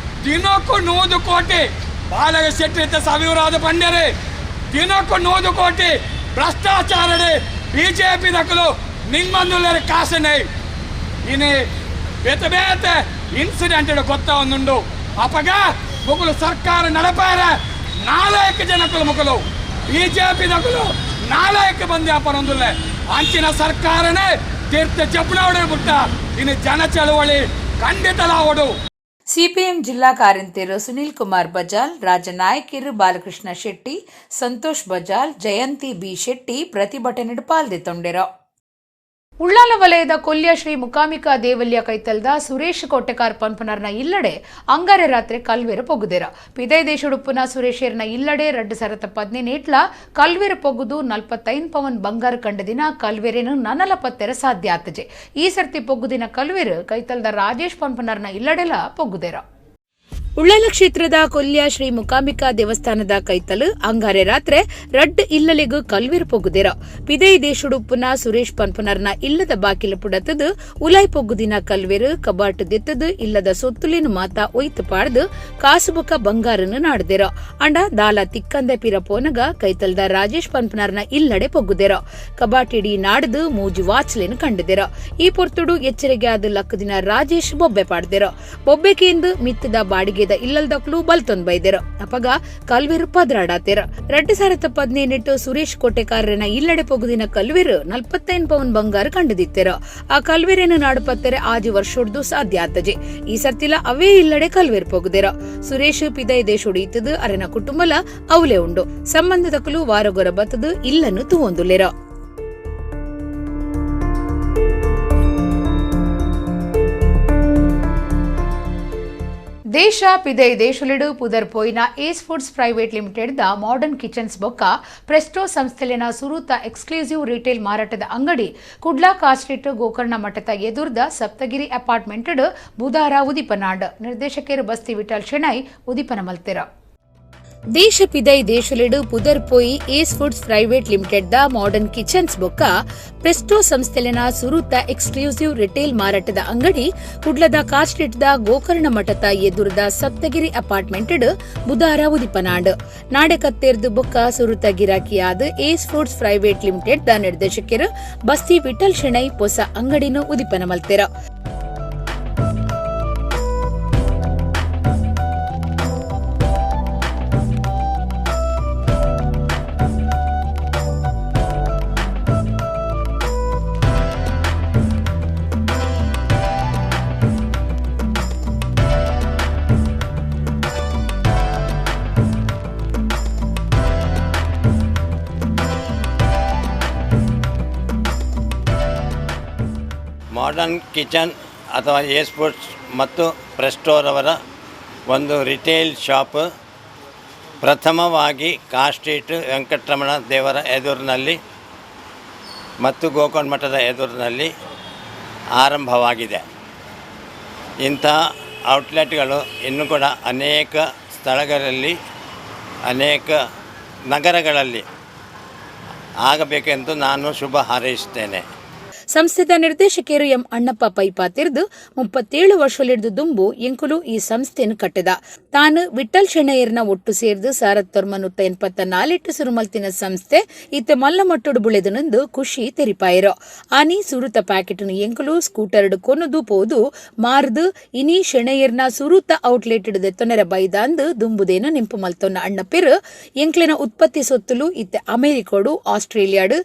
Speaker 2: ದಿನಕ್ಕೂ 100 ಕೋಟಿ. ಬಾಲಗ ಶೆಟ್ಟಿ ಸಾವಿರಾದ ಬಂಡರೆ ದಿನಕ್ಕೂ 100 ಕೋಟಿ ಭ್ರಷ್ಟಾಚಾರಡೆ ಬಿಜೆಪಿ ದಕ್ಕಲು ನಿಮ್ಮಂದುಲ್ಲರೆ ಕಾಸನೆ. ಇನಿ ಬೇತೆ ಬೇತೆ ಇನ್ಸಿಡೆಂಟ್ ಗೊತ್ತ ಒಂದುಂಡು. ಅಪಗ ಮುಗುಲು ಸರ್ಕಾರ ನಡಪಾರ ನಾಲ್ಕು ಜನಕ್ಕಲು ಮುಗುಲು ಬಿಜೆಪಿ ದಕ್ಕಲು ನಾಲ್ಕು ಬಂದಿ ಅಪನೊಂದುಲ್ಲೆ ಅಂಚಿನ ಸರ್ಕಾರನೇ ತೀರ್ಥ ಚಪ್ಪನವಡೆ ಬಿಟ್ಟ ಇನ್ನು ಜನ ಚಳವಳಿ ಖಂಡಿತಲಾವಡು.
Speaker 1: ಸಿಪಿಎಂ ಜಿಲ್ಲಾ ಕಾರ್ಯಂತೆರು ಸುನೀಲ್ ಕುಮಾರ್ ಬಜಾಲ್, ರಾಜನಾಯಕಿರು ಬಾಲಕೃಷ್ಣ ಶೆಟ್ಟಿ, ಸಂತೋಷ್ ಬಜಾಲ್, ಜಯಂತಿ ಬಿ ಶೆಟ್ಟಿ ಪ್ರತಿಭಟನೆ ಪಾಲ್ದೆತ್ತೊಂಡೆರು. ಉಳ್ಳಾಲ ವಲಯದ ಕೊಲ್ಯ ಶ್ರೀ ಮುಕಾಮಿಕಾ ದೇವಲ್ಯ ಕೈತಲ್ದ ಸುರೇಶ್ ಕೋಟೆಕಾರ್ ಪನ್ಪನರ್ನ ಇಲ್ಲಡೆ ಅಂಗಾರೆ ರಾತ್ರಿ ಕಲ್ವೇರು ಪೊಗ್ಗುದೆರ. ಪಿದೈ ದೇಶುಡುಪ್ಪುನ ಸುರೇಶರ್ನ ಇಲ್ಲಡೆ 2018 ಕಲ್ವೇರು ಪೊಗ್ಗುದು 45 ಪವನ್ ಬಂಗಾರ ಕಂಡ ದಿನ ಕಲ್ವೇರೇನು ನನಲ ಪತ್ತೆರ ಸಾಧ್ಯ ಆತಜೆ. ಈ ಸರ್ತಿ ಪೊಗ್ಗುದಿನ ಕಲ್ವೇರು ಕೈತಲ್ದ ರಾಜೇಶ್ ಪನ್ಪನರ್ನ ಇಲ್ಲಡೆಲ ಪೊಗ್ಗುದೆರ. ಉಳ್ಳಾಲ ಕ್ಷೇತ್ರದ ಕೊಲ್ಯ ಶ್ರೀ ಮುಕಾಂಬಿಕಾ ದೇವಸ್ಥಾನದ ಕೈತಲು ಅಂಗಾರೆ ರಾತ್ರಿ ರಡ್ಡ್ ಇಲ್ಲಲಿಗೂ ಕಲ್ವೇರು ಪೊಗ್ಗುದೆರ. ಪಿದೈ ದೇಶುಡುಪ್ಪುನ ಸುರೇಶ್ ಪನ್ಪನರ್ನ ಇಲ್ಲದ ಬಾಕಿಲು ಪುಡತದು ಉಲಾಯ್ ಪೊಗ್ಗುದಿನ ಕಲ್ವೇರು ಕಬಾಟು ದೆತ್ತದು ಇಲ್ಲದ ಸೊತ್ತುಲೇನು ಮಾತಾ ಒಯ್ತು ಪಾಡ್ದು ಕಾಸುಬುಕ ಬಂಗಾರನ್ನು ನಾಡ್ದೆರ. ಅಂಡ ದಾಲ ತಿಕ್ಕಂದೆ ಪಿರ ಪೋನಗ ಕೈತಲ್ದ ರಾಜೇಶ್ ಪನ್ಪನರ್ನ ಇಲ್ಲಡೆ ಪೊಗ್ಗುದೆರ. ಕಬಾಟಿಡಿ ನಾಡ್ದು ಮೂಜಿ ವಾಚ್ಲೇನು ಕಂಡದೆರ. ಈ ಪೊರ್ತುಡು ಎಚ್ಚರಿಗೆ ಆದ ಲಕ್ಕದಿನ ರಾಜೇಶ್ ಬೊಬ್ಬೆ ಪಾಡ್ದೆರ. ಬೊಬ್ಬೆ ಕೇಂದು ಮಿತ್ತದ ಬಾಡಿಗೆ ಇಲ್ಲಲ್ದಕ್ಲು ಬಲ್ತೊಂದ್ ಬೈದೆರ. ಅಪಗ ಕಲ್ವೇರು ಪದ್ರಾಡಾತೆರ. 2018 ಸುರೇಶ್ ಕೋಟೆಕಾರರನ ಇಲ್ಲಡೆ ಪೊಗುದಿನ ಕಲ್ವೇರು 45 ಪವನ್ ಬಂಗಾರ ಕಂಡುದಿತ್ತೆರ. ಆ ಕಲ್ವೇರೇನು ನಾಡುಪತ್ತೆರೆ ಆಜಿ ವರ್ಷೊಡ್ದು ಸಾಧ್ಯ ಆತಜೆ. ಈ ಸರ್ತಿಲ ಅವೇ ಇಲ್ಲಡೆ ಕಲ್ವೇರು ಪೊಗುದೆರ. ಸುರೇಶ್ ಪಿದೈ ದೇಶೋಡು ಇತ್ತದು ಅರೆನ ಕುಟುಂಬಲ ಅವಲೆ ಉಂಡು. ಸಂಬಂಧದಕಲು ವಾರಗೊರ ಬತ್ತದು ಇಲ್ಲನ್ನು ತೂವೊಂದುಲ್ಲೆರ. ದೇಶ ಪಿದೈ ದೇಶಲಿಡು ಪುದರ್ ಪೋಯಿನ S foods private limited the modern kitchens ಬೊಕ್ಕ ಪ್ರೆಸ್ಟೋ ಸಂಸ್ಥೆಲಿನ ಸುರೂತ ಎಕ್ಸ್ಕ್ಲೂಸಿವ್ ರಿಟೇಲ್ ಮಾರಾಟದ ಅಂಗಡಿ ಕುಡ್ಲಾ ಕಾಸ್ಟ್ರೀಟ್ ಗೋಕರ್ಣ ಮಠದ ಎದುರ್ದ ಸಪ್ತಗಿರಿ ಅಪಾರ್ಟ್ಮೆಂಟ್ ಬುಧಾರ ಉದಿಪನಾಡ್. ನಿರ್ದೇಶಕರು ಬಸ್ತಿ ವಿಠಲ್ ಶೆಣೈ ಉದಿಪನ ಮಲ್ತೆರ. ದೇಶ ಪಿದೈ ದೇಶಲಿಡು ಪುದರ್ ಪೋಯಿ S foods private limited the modern kitchens ಬೊಕ್ಕ ಪ್ರೆಸ್ಟೋ ಸಂಸ್ಥೆಲಿನ ಸುರೂತ ಎಕ್ಸ್ಕ್ಲೂಸಿವ್ ರಿಟೇಲ್ ಮಾರಾಟದ ಅಂಗಡಿ ಕುಡ್ಲದ ಕಾಸ್ಟ್ರೀಟ್ the Gokarna ಮಠದ ಎದುರುದ ಸಪ್ತಗಿರಿ ಅಪಾರ್ಟ್ಮೆಂಟ್ ಬುಧಾರ ಉದಿಪನಾಡ್. ನಾಡೆ ಕತ್ತೇರ್ದು ಬೊಕ್ಕ ಸುರುತ ಗಿರಾಕಿಯಾದ S foods private limited the ನಿರ್ದೇಶಕರು ಬಸ್ತಿ ವಿಠಲ್ ಶೆಣೈ ಪೊಸ ಅಂಗಡಿನೂ ಉದಿಪನ ಮಲ್ತೆರ.
Speaker 7: ಮಾಡರ್ನ್ ಕಿಚನ್ ಅಥವಾ ಏಸ್ ಫುಡ್ಸ್ ಮತ್ತು ಪ್ರೆಸ್ಟೋರವರ ಒಂದು ರಿಟೇಲ್ ಶಾಪ್ ಪ್ರಥಮವಾಗಿ ಕಾರ್ ಸ್ಟ್ರೀಟ್ ವೆಂಕಟರಮಣ ದೇವರ ಎದುರಿನಲ್ಲಿ ಮತ್ತು ಗೋಕರ್ಣ ಮಠದ ಎದುರಿನಲ್ಲಿ ಆರಂಭವಾಗಿದೆ. ಇಂಥ ಔಟ್ಲೆಟ್ಗಳು ಇನ್ನೂ ಕೂಡ ಅನೇಕ ಸ್ಥಳಗಳಲ್ಲಿ, ಅನೇಕ ನಗರಗಳಲ್ಲಿ ಆಗಬೇಕೆಂದು ನಾನು ಶುಭ ಹಾರೈಸುತ್ತೇನೆ.
Speaker 1: ಸಂಸ್ಥೆದ ನಿರ್ದೇಶಕರು ಎಂ ಅಣ್ಣಪ್ಪ ಪೈಪಾತಿರ್ದು 37 ವರ್ಷಲಿಡ್ದು ದುಂಬು ಎಂಕುಲು ಈ ಸಂಸ್ಥೆಯನ್ನು ಕಟ್ಟದ. ತಾನು ವಿಠಲ್ ಶೆಣೆಯರ್ನ ಒಟ್ಟು ಸೇರ್ದು 1984ಟ್ಟು ಸುರುಮಲ್ತಿನ ಸಂಸ್ಥೆ ಇತ್ತೆ ಮಲ್ಲ ಮಟ್ಟೊಡು ಬುಳೆದನೆಂದು ಖುಷಿ ತೆರಿಪಾಯರು. ಆನಿ ಸುರುತ ಪ್ಯಾಕೆಟ್ನು ಎಂಕುಲು ಸ್ಕೂಟರ್ಡ್ ಕೊನದು ಪೋದು ಮಾರ್ದು ಇನಿ ಶೆಣೆಯರ್ನ ಸುರುತ ಔಟ್ಲೆಟ್ ದೆತ್ತೊನೆರ ಬೈದಾಂದು ದುಂಬುದೇನು ನಿಂಪು ಮಲ್ತೊನ್ನ ಅಣ್ಣಪ್ಪಿರು ಎಂಕ್ಲೆನ ಉತ್ಪತ್ತಿ ಸೊತ್ತುಲು ಇತ್ತೆ ಅಮೆರಿಕೋಡು, ಆಸ್ಟ್ರೇಲಿಯಾಡು,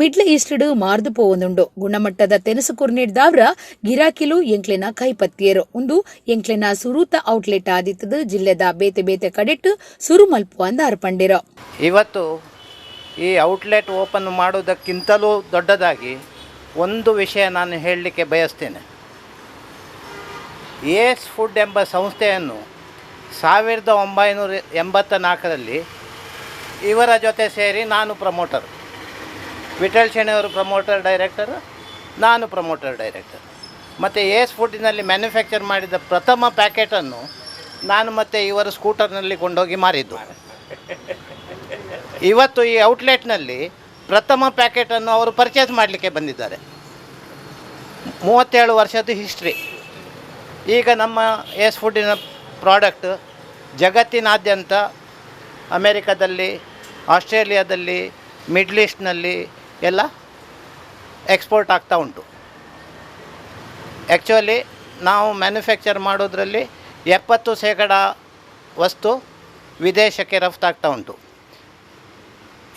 Speaker 1: ಮಿಡ್ಲ್ ಈಸ್ಟ್ ಮಾರ್ದು ಪೋವೊಂದುಂಡು. ಗುಣಮಟ್ಟದ ತೆನಸು ಕುರ್ನಿಡ್ದಾವ್ರ ಗಿರಾಕಿಲು ಎಂಕ್ಲೆನ ಕೈಪತ್ತಿಯರು. ಉಂದು ಎಂಕ್ಲೆನ ಸುರೂತ ಔಟ್ಲೆಟ್ ಆದಿತ್ತದು ಜಿಲ್ಲೆದ ಬೇತೆ ಬೇತೆ ಕಡೆಟ್ ಸುರು ಮಲ್ಪು ಅಂದ ಅರ್ಪಂಡಿರು.
Speaker 8: ಇವತ್ತು ಈ ಔಟ್ಲೆಟ್ ಓಪನ್ ಮಾಡುವುದಕ್ಕಿಂತಲೂ ದೊಡ್ಡದಾಗಿ ಒಂದು ವಿಷಯ ನಾನು ಹೇಳಲಿಕ್ಕೆ ಬಯಸ್ತೇನೆ. ಏಸ್ ಫುಡ್ ಎಂಬ ಸಂಸ್ಥೆಯನ್ನು 1984ರಲ್ಲಿ ಇವರ ಜೊತೆ ಸೇರಿ ನಾನು ಪ್ರಮೋಟರ್, ವಿಠಲ್ ಶೆಣೆಯವರು ಪ್ರಮೋಟರ್ ಡೈರೆಕ್ಟರ್, ನಾನು ಪ್ರಮೋಟರ್ ಡೈರೆಕ್ಟರ್. ಮತ್ತು ಏಸ್ ಫುಡ್ಡಿನಲ್ಲಿ ಮ್ಯಾನುಫ್ಯಾಕ್ಚರ್ ಮಾಡಿದ ಪ್ರಥಮ ಪ್ಯಾಕೆಟನ್ನು ನಾನು ಮತ್ತು ಇವರು ಸ್ಕೂಟರ್ನಲ್ಲಿ ಕೊಂಡೋಗಿ ಮಾರಿದ್ದು. ಇವತ್ತು ಈ ಔಟ್ಲೆಟ್ನಲ್ಲಿ ಪ್ರಥಮ ಪ್ಯಾಕೆಟನ್ನು ಅವರು ಪರ್ಚೇಸ್ ಮಾಡಲಿಕ್ಕೆ ಬಂದಿದ್ದಾರೆ. 37 ವರ್ಷದ ಹಿಸ್ಟ್ರಿ. ಈಗ ನಮ್ಮ ಏಸ್ ಫುಡ್ಡಿನ ಪ್ರಾಡಕ್ಟ್ ಜಗತ್ತಿನಾದ್ಯಂತ ಅಮೇರಿಕಾದಲ್ಲಿ, ಆಸ್ಟ್ರೇಲಿಯಾದಲ್ಲಿ, ಮಿಡ್ಲ್ ಈಸ್ಟ್ನಲ್ಲಿ ಎಲ್ಲ ಎಕ್ಸ್ಪೋರ್ಟ್ ಆಗ್ತಾ ಉಂಟು. ಆ್ಯಕ್ಚುಲಿ ನಾವು ಮ್ಯಾನುಫ್ಯಾಕ್ಚರ್ ಮಾಡೋದರಲ್ಲಿ 70% ವಸ್ತು ವಿದೇಶಕ್ಕೆ ರಫ್ತಾಗ್ತಾ ಉಂಟು.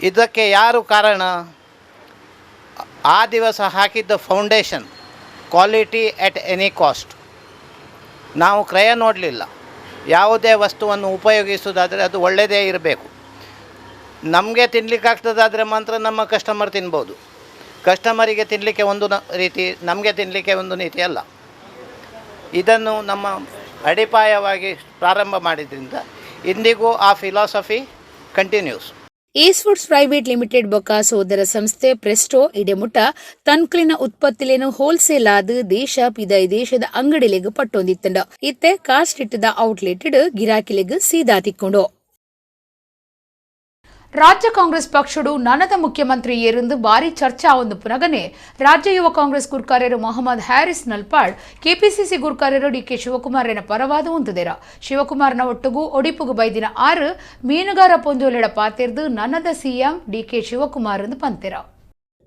Speaker 8: ಇದಕ್ಕೆ ಯಾರು ಕಾರಣ? ಆ ದಿವಸ ಹಾಕಿದ್ದ foundation, quality at any cost. ನಾವು ಕ್ರಯ ನೋಡಲಿಲ್ಲ. ಯಾವುದೇ ವಸ್ತುವನ್ನು ಉಪಯೋಗಿಸುವುದಾದರೆ ಅದು ಒಳ್ಳೆಯದೇ ಇರಬೇಕು. ನಮಗೆ ತಿನ್ನಲಿಕ್ಕಾಗ್ತದಾದರೆ ಮಾತ್ರ ನಮ್ಮ ಕಸ್ಟಮರ್ ತಿನ್ಬೋದು. ಕಸ್ಟಮರಿಗೆ ತಿನ್ನಲಿಕ್ಕೆ ಒಂದು ರೀತಿ, ನಮಗೆ ತಿನ್ನಲಿಕ್ಕೆ ಒಂದು ರೀತಿ ಅಲ್ಲ. ಇದನ್ನು ನಮ್ಮ ಅಡಿಪಾಯವಾಗಿ ಪ್ರಾರಂಭ ಮಾಡಿದ್ರಿಂದ ಇಂದಿಗೂ ಆ philosophy continues.
Speaker 1: Ace foods private limited ಬೊಕ್ಕ ಸೋದರ ಸಂಸ್ಥೆ ಪ್ರೆಸ್ಟೋ ಇಡೆಮುಟ ತನ್ಕ್ಲಿನ ಉತ್ಪತ್ತಿಲೇನು ಹೋಲ್ಸೇಲ್ ಆದ ದೇಶ ಪಿದೈ ದೇಶದ ಅಂಗಡಿಲೆಗ್ ಪಟ್ಟೊಂದಿತ್ತಂಡ. ಇತ್ತೆ ಕಾಸ್ಟ್ ಇಟ್ಟದ ಔಟ್ಲೆಟ್ ಗಿರಾಕಿಲೆಗ್ ಸೀದಾ ತಿಕ್ಕೊಂಡು. ರಾಜ್ಯ ಕಾಂಗ್ರೆಸ್ ಪಕ್ಷಡು ನನದ ಮುಖ್ಯಮಂತ್ರಿ ಏರಿಂದು ಭಾರಿ ಚರ್ಚಾ ಒಂದು ಪುನಗನೆ ರಾಜ್ಯ ಯುವ ಕಾಂಗ್ರೆಸ್ ಗುರ್ಕಾರ್ಯರು ಮೊಹಮ್ಮದ್ ಹ್ಯಾರಿಸ್ ನಲ್ಪಾಡ್ ಕೆಪಿಸಿಸಿ ಗುರ್ಕಾರ್ಯರು ಡಿಕೆ ಶಿವಕುಮಾರನ ಪರವಾದ ಉಂತುದೇರ. ಶಿವಕುಮಾರ್ನ ಒಟ್ಟುಗು ಒಡಿಪುಗು ಬೈದಿನ 6 ಮೀನುಗಾರ ಪೊಂಜೋಲೆಡ ಪಾತೆರ್ದು ನನದ ಸಿಎಂ ಡಿಕೆ ಶಿವಕುಮಾರ್ ಎಂದು ಪಂತೆರ.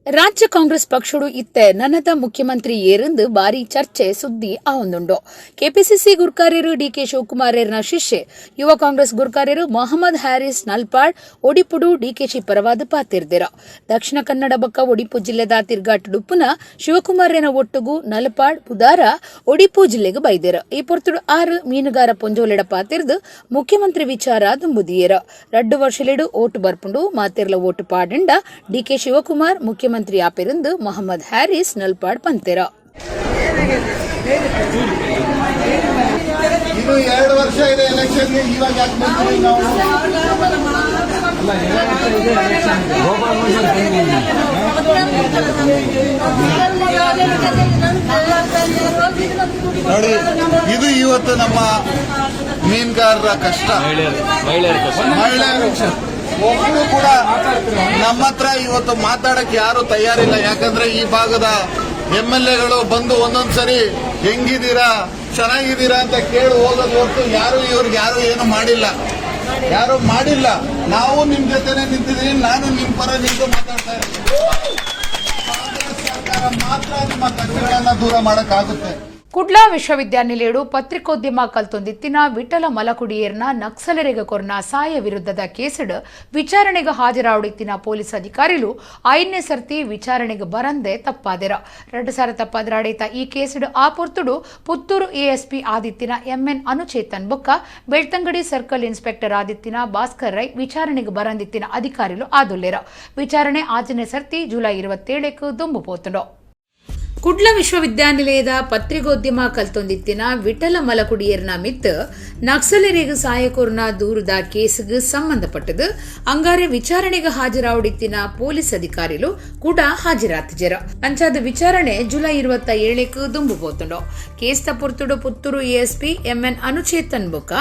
Speaker 1: ರಾಜ್ಯ ಕಾಂಗ್ರೆಸ್ ಪಕ್ಷಡು ಇತ್ತೆ ನನದ ಮುಖ್ಯಮಂತ್ರಿ ಏರಿಂದು ಭಾರಿ ಚರ್ಚೆ ಸುದ್ದಿ ಆವೊಂದುಂಡು. ಕೆಪಿಸಿಸಿ ಗುರ್ಕಾರ್ಯರು ಡಿಕೆ ಶಿವಕುಮಾರ್ನ ಶಿಷ್ಯೆ ಯುವ ಕಾಂಗ್ರೆಸ್ ಗುರ್ಕಾರ್ಯರು ಮೊಹಮ್ಮದ್ ಹ್ಯಾರಿಸ್ ನಲ್ಪಾಡ್ ಒಡಿಪುಡು ಡಿಕೆಶಿ ಪರವಾದ ಪಾತಿರ್ದಿರ. ದಕ್ಷಿಣ ಕನ್ನಡ ಬಕ್ಕ ಒಡಿಪು ಜಿಲ್ಲೆದ ತಿರ್ಗಾಟ ಡುಪ್ಪುನ ಶಿವಕುಮಾರ್ನ ಒಟ್ಟುಗು ನಲ್ಪಾಡ್ ಬುದಾರ ಒಡಿಪು ಜಿಲ್ಲೆಗೆ ಬೈದಿರ. ಈ ಪೊರ್ತುಡು 6 ಮೀನುಗಾರ ಪೊಂಜೋಲೆಡ ಪಾತಿರ್ದು ಮುಖ್ಯಮಂತ್ರಿ ವಿಚಾರ ದುಂಬುದಿಯರ. 2 ವರ್ಷಲೆಡು ಓಟು ಬರ್ಪುಂಡು, ಮಾತಿರ್ಲ ಓಟು ಪಾಡಂಡ ಡಿಕೆ ಶಿವಕುಮಾರ್ ಮುಖ್ಯಮಂತ್ರಿ ಆಪೆರಂದು ಮೊಹಮ್ಮದ್ ಹ್ಯಾರಿಸ್ ನಲ್ಪಾಡ್ ಪಂತೆರ.
Speaker 9: ಇನ್ನು 2 ವರ್ಷ ಇದೆ ಎಲೆಕ್ಷನ್, ಇವಾಗ ಯಾಕೆ ಬಂದ್ವಿ ನಾವು? ನೋಡಿ, ಇದು ಇವತ್ತು ನಮ್ಮ ಮೀನುಗಾರರ ಕಷ್ಟ. ಮಹಿಳೆಯರು ಒಬ್ಬರು ಕೂಡ ನಮ್ಮ ಹತ್ರ ಇವತ್ತು ಮಾತಾಡಕ್ಕೆ ಯಾರು ತಯಾರಿಲ್ಲ. ಯಾಕಂದ್ರೆ ಈ ಭಾಗದ MLAಗಳು ಬಂದು ಒಂದೊಂದ್ಸರಿ ಹೆಂಗಿದ್ದೀರಾ, ಚೆನ್ನಾಗಿದ್ದೀರಾ ಅಂತ ಕೇಳಿ ಹೋಗೋದು ಹೊರತು ಯಾರು ಇವ್ರಿಗೆ ಯಾರು ಏನು ಮಾಡಿಲ್ಲ, ಯಾರು ಮಾಡಿಲ್ಲ. ನಾವು ನಿಮ್ ಜೊತೆನೆ ನಿಂತಿದ್ದೀವಿ, ನಾನು ನಿಮ್ ಪರ ನಿಂತು ಮಾತಾಡ್ತಾ ಇದ್ದೀನಿ. ಕಾಂಗ್ರೆಸ್ ಸರ್ಕಾರ ಮಾತ್ರ ನಿಮ್ಮ ಕಷ್ಟಗಳನ್ನ ದೂರ ಮಾಡಕ್ಕಾಗುತ್ತೆ.
Speaker 1: ಕುಡ್ಲಾ ವಿಶ್ವವಿದ್ಯಾನಿಲಯಡು ಪತ್ರಿಕೋದ್ಯಮ ಕಲ್ತೊಂದಿತ್ತಿನ ವಿಠಲ ಮಲಕುಡಿಯೇರ್ನ ನಕ್ಸಲರಿಗೆ ಕೊರ್ನ ಸಾಯ ವಿರುದ್ಧದ ಕೇಸಡ್ ವಿಚಾರಣೆಗೆ ಹಾಜರಾವಡಿತ್ತಿನ ಪೊಲೀಸ್ ಅಧಿಕಾರಿಲು 5ನೇ ಸರ್ತಿ ವಿಚಾರಣೆಗೆ ಬರಂದೆ ತಪ್ಪಾದೆರ. 2014 ಈ ಕೇಸಡ್ ಆ ಪೊರ್ತುಡು ಪುತ್ತೂರು ಎಎಸ್ಪಿ ಆದಿತ್ತಿನ ಎಂಎನ್ ಅನುಚೇತನ್ ಬೊಕ್ಕ ಬೆಳ್ತಂಗಡಿ ಸರ್ಕಲ್ ಇನ್ಸ್ಪೆಕ್ಟರ್ ಆದಿತ್ತಿನ ಭಾಸ್ಕರ್ ರೈ ವಿಚಾರಣೆಗೆ ಬರಂದಿತ್ತಿನ ಅಧಿಕಾರಿಲು ಆದುಲ್ಲೇರ. ವಿಚಾರಣೆ 6ನೇ ಸರ್ತಿ ಜುಲೈ 27ಕ್ಕೆ ದುಂಬು ಪೋತುಂಡು. ಕುಡ್ಲ ವಿಶ್ವವಿದ್ಯಾನಿಲಯದ ಪತ್ರಿಕೋದ್ಯಮ ಕಲ್ತೊಂದಿತ್ತಿನ ವಿಠಲ ಮಲಕುಡಿಯರ್ನ ಮಿತ್ ನಕ್ಸಲರಿಗೆ ಸಹಾಯಕೋರ್ನ ದೂರದ ಕೇಸ್ಗೆ ಸಂಬಂಧಪಟ್ಟದು ಅಂಗಾರೆ ವಿಚಾರಣೆಗೆ ಹಾಜರಾವಡಿತ್ತಿನ ಪೊಲೀಸ್ ಅಧಿಕಾರಿಲು ಕೂಡ ಹಾಜರಾತಿಜರ. ಅಂಚಾದ ವಿಚಾರಣೆ ಜುಲೈ 27ಕ್ಕೆ ದುಂಬು ಪೋತುಂಡು. ಕೇಸ್ ತಪುರ್ತುಡು ಪುತ್ತೂರು ಎಎಸ್ಪಿ ಎಂಎನ್ ಅನುಚೇತನ್ ಬೊಕ್ಕ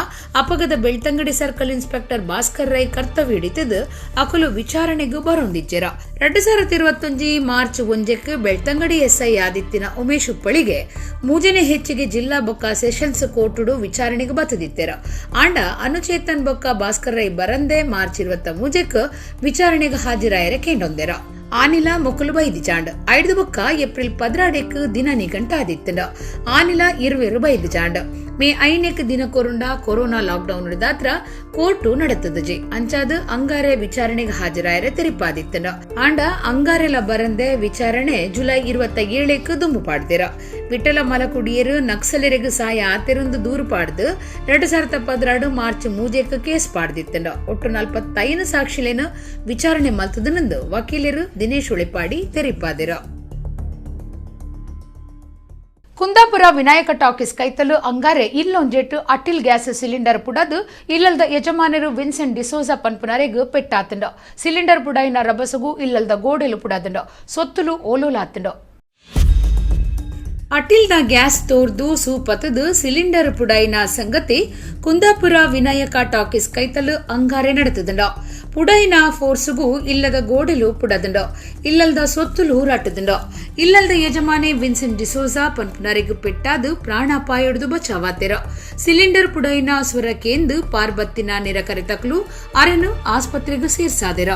Speaker 1: ಅಪಗದ ಬೆಳ್ತಂಗಡಿ ಸರ್ಕಲ್ ಇನ್ಸ್ಪೆಕ್ಟರ್ ಭಾಸ್ಕರ್ ರೈ ಕರ್ತವ್ಯ ಹಿಡಿತದು ಅಕಲು ವಿಚಾರಣೆಗೂ ಬರೊಂದಿಜ್ಜೆರ. 2021 ಮಾರ್ಚ್ 1ಕ್ಕೆ ಬೆಳ್ತಂಗಡಿ ಎಸ್ಐ ಆದಿತ್ತಿನ ಉಮೇಶ್ ಉಪ್ಪಳಿಗೆ ಮೂಜನೆ ಹೆಚ್ಚಿಗೆ ಜಿಲ್ಲಾ ಬೊಕ್ಕ ಸೆಷನ್ಸ್ ಕೋರ್ಟುಡು ವಿಚಾರಣೆಗೆ ಬತ್ತದಿತ್ತೆರ. ಆಂಡ ಅನುಚೇತನ್ ಬೊಕ್ಕ ಭಾಸ್ಕರ್ ರೈ ಬರಂದೆ ಮಾರ್ಚ್ 23ಕ್ಕೆ ವಿಚಾರಣೆಗೆ ಹಾಜರಾಯರೆ ಕೇಂಡೊಂದೆರ. ಆನಿಲ ಮೊಕ್ಕಲು ಬೈದಿ ಚಾಂಡ್ ಐದು ಬೊಕ್ಕ ಏಪ್ರಿಲ್ 14ಕ್ಕೆ ದಿನ ನಿಘಂಟ ಆದಿತ್ತಂಡ. ಆನಿಲ ಇರುವೆರು ಬೈದು ಚಾಂಡ್ ಮೇ 5ಕ್ಕೆ ದಿನ ಕೊರುಂಡ ಕೊರೋನಾ ಲಾಕ್ಡೌನ್ ದಾತ್ರ ಕೋರ್ಟು ನಡೆತದಜೆ. ಅಂಚಾದ ಅಂಗಾರೆ ವಿಚಾರಣೆಗೆ ಹಾಜರಾಯರೆ ತೆರಿಪಾದಿತ್ತಂಡ. ಆಂಡ ಅಂಗಾರೆಲ ಬರಂದೆ ವಿಚಾರಣೆ ಜುಲೈ 27ಕ್ಕೆ ದುಂಬು ಪಾಡ್ದಿರ. ವಿಠಲ ಮಲಕುಡಿಯರು ನಕ್ಸಲರಿಗೆ ಸಾಯ ಆತೆರೊಂದು ದೂರು ಪಾಡ್ದು 2014 ಮಾರ್ಚ್ 3ಕ್ಕೆ ಕೇಸ್ ಪಾಡ್ದಿತ್ತಂಡ. ಒಟ್ಟು 45 ಸಾಕ್ಷಿಲೇನು ವಿಚಾರಣೆ ಮಲ್ತದನಂದು ವಕೀಲರು ದಿನೇಶ್ ಉಳಿಪಾಡಿ ತೆರಿಪಾದಿರ. ಕುಂದಾಪುರ ವಿನಾಯಕ ಟಾಕೀಸ್ ಕೈತಲು ಅಂಗಾರೆ ಇಲ್ಲೊಂಜೆಟ್ಟು ಅಟಿಲ್ ಗ್ಯಾಸ್ ಸಿಲಿಂಡರ್ ಪುಡದು ಇಲ್ಲಲ್ದ ಯಜಮಾನರು ವಿನ್ಸೆಂಟ್ ಡಿಸೋಜಾ ಪನ್ಪುನರೆಗ್ ಪೆಟ್ಟಾತಂಡ. ಸಿಲಿಂಡರ್ ಪುಡಾಯಿನ ರಬಸಗು ಇಲ್ಲಲ್ದ ಗೋಡೆಲು ಪುಡಾದಂಡ ಸೊತ್ತುಲು ಓಲೋಲಾತಂಡ. ಅಟಿಲ್ದ ಗ್ಯಾಸ್ ತೋರ್ದು ಸೂಪತದು ಸಿಲಿಂಡರ್ ಪುಡಾಯಿನ ಸಂಗತಿ ಕುಂದಾಪುರ ವಿನಾಯಕ ಟಾಕೀಸ್ ಕೈತಲು ಅಂಗಾರೆ ನಡೆತದಂಡ. ಪುಡೈನ ಫೋರ್ಸುಗು ಇಲ್ಲದ ಗೋಡೆಲು ಪುಡದಂಡ. ಇಲ್ಲಲ್ದ ಸೊತ್ತುಲು ರಾಟದಂಡ. ಇಲ್ಲಲ್ದ ಯಜಮಾನೆ ವಿನ್ಸೆಂಟ್ ಡಿಸೋಜಾ ಪನ್ಪುನರೆಗ್ ಪೆಟ್ಟಾದು ಪ್ರಾಣಾಪಾಯೊಡ್ದು ಬಚಾವಾತೆರ. ಸಿಲಿಂಡರ್ ಪುಡೈನ ಸ್ವರಕೇಂದು ಪಾರ್ಬತ್ತಿನ ನಿರಕರಿತಕ್ಲು ಅರೆನು ಆಸ್ಪತ್ರೆಗೆ ಸೇರ್ಸಾದೆರ.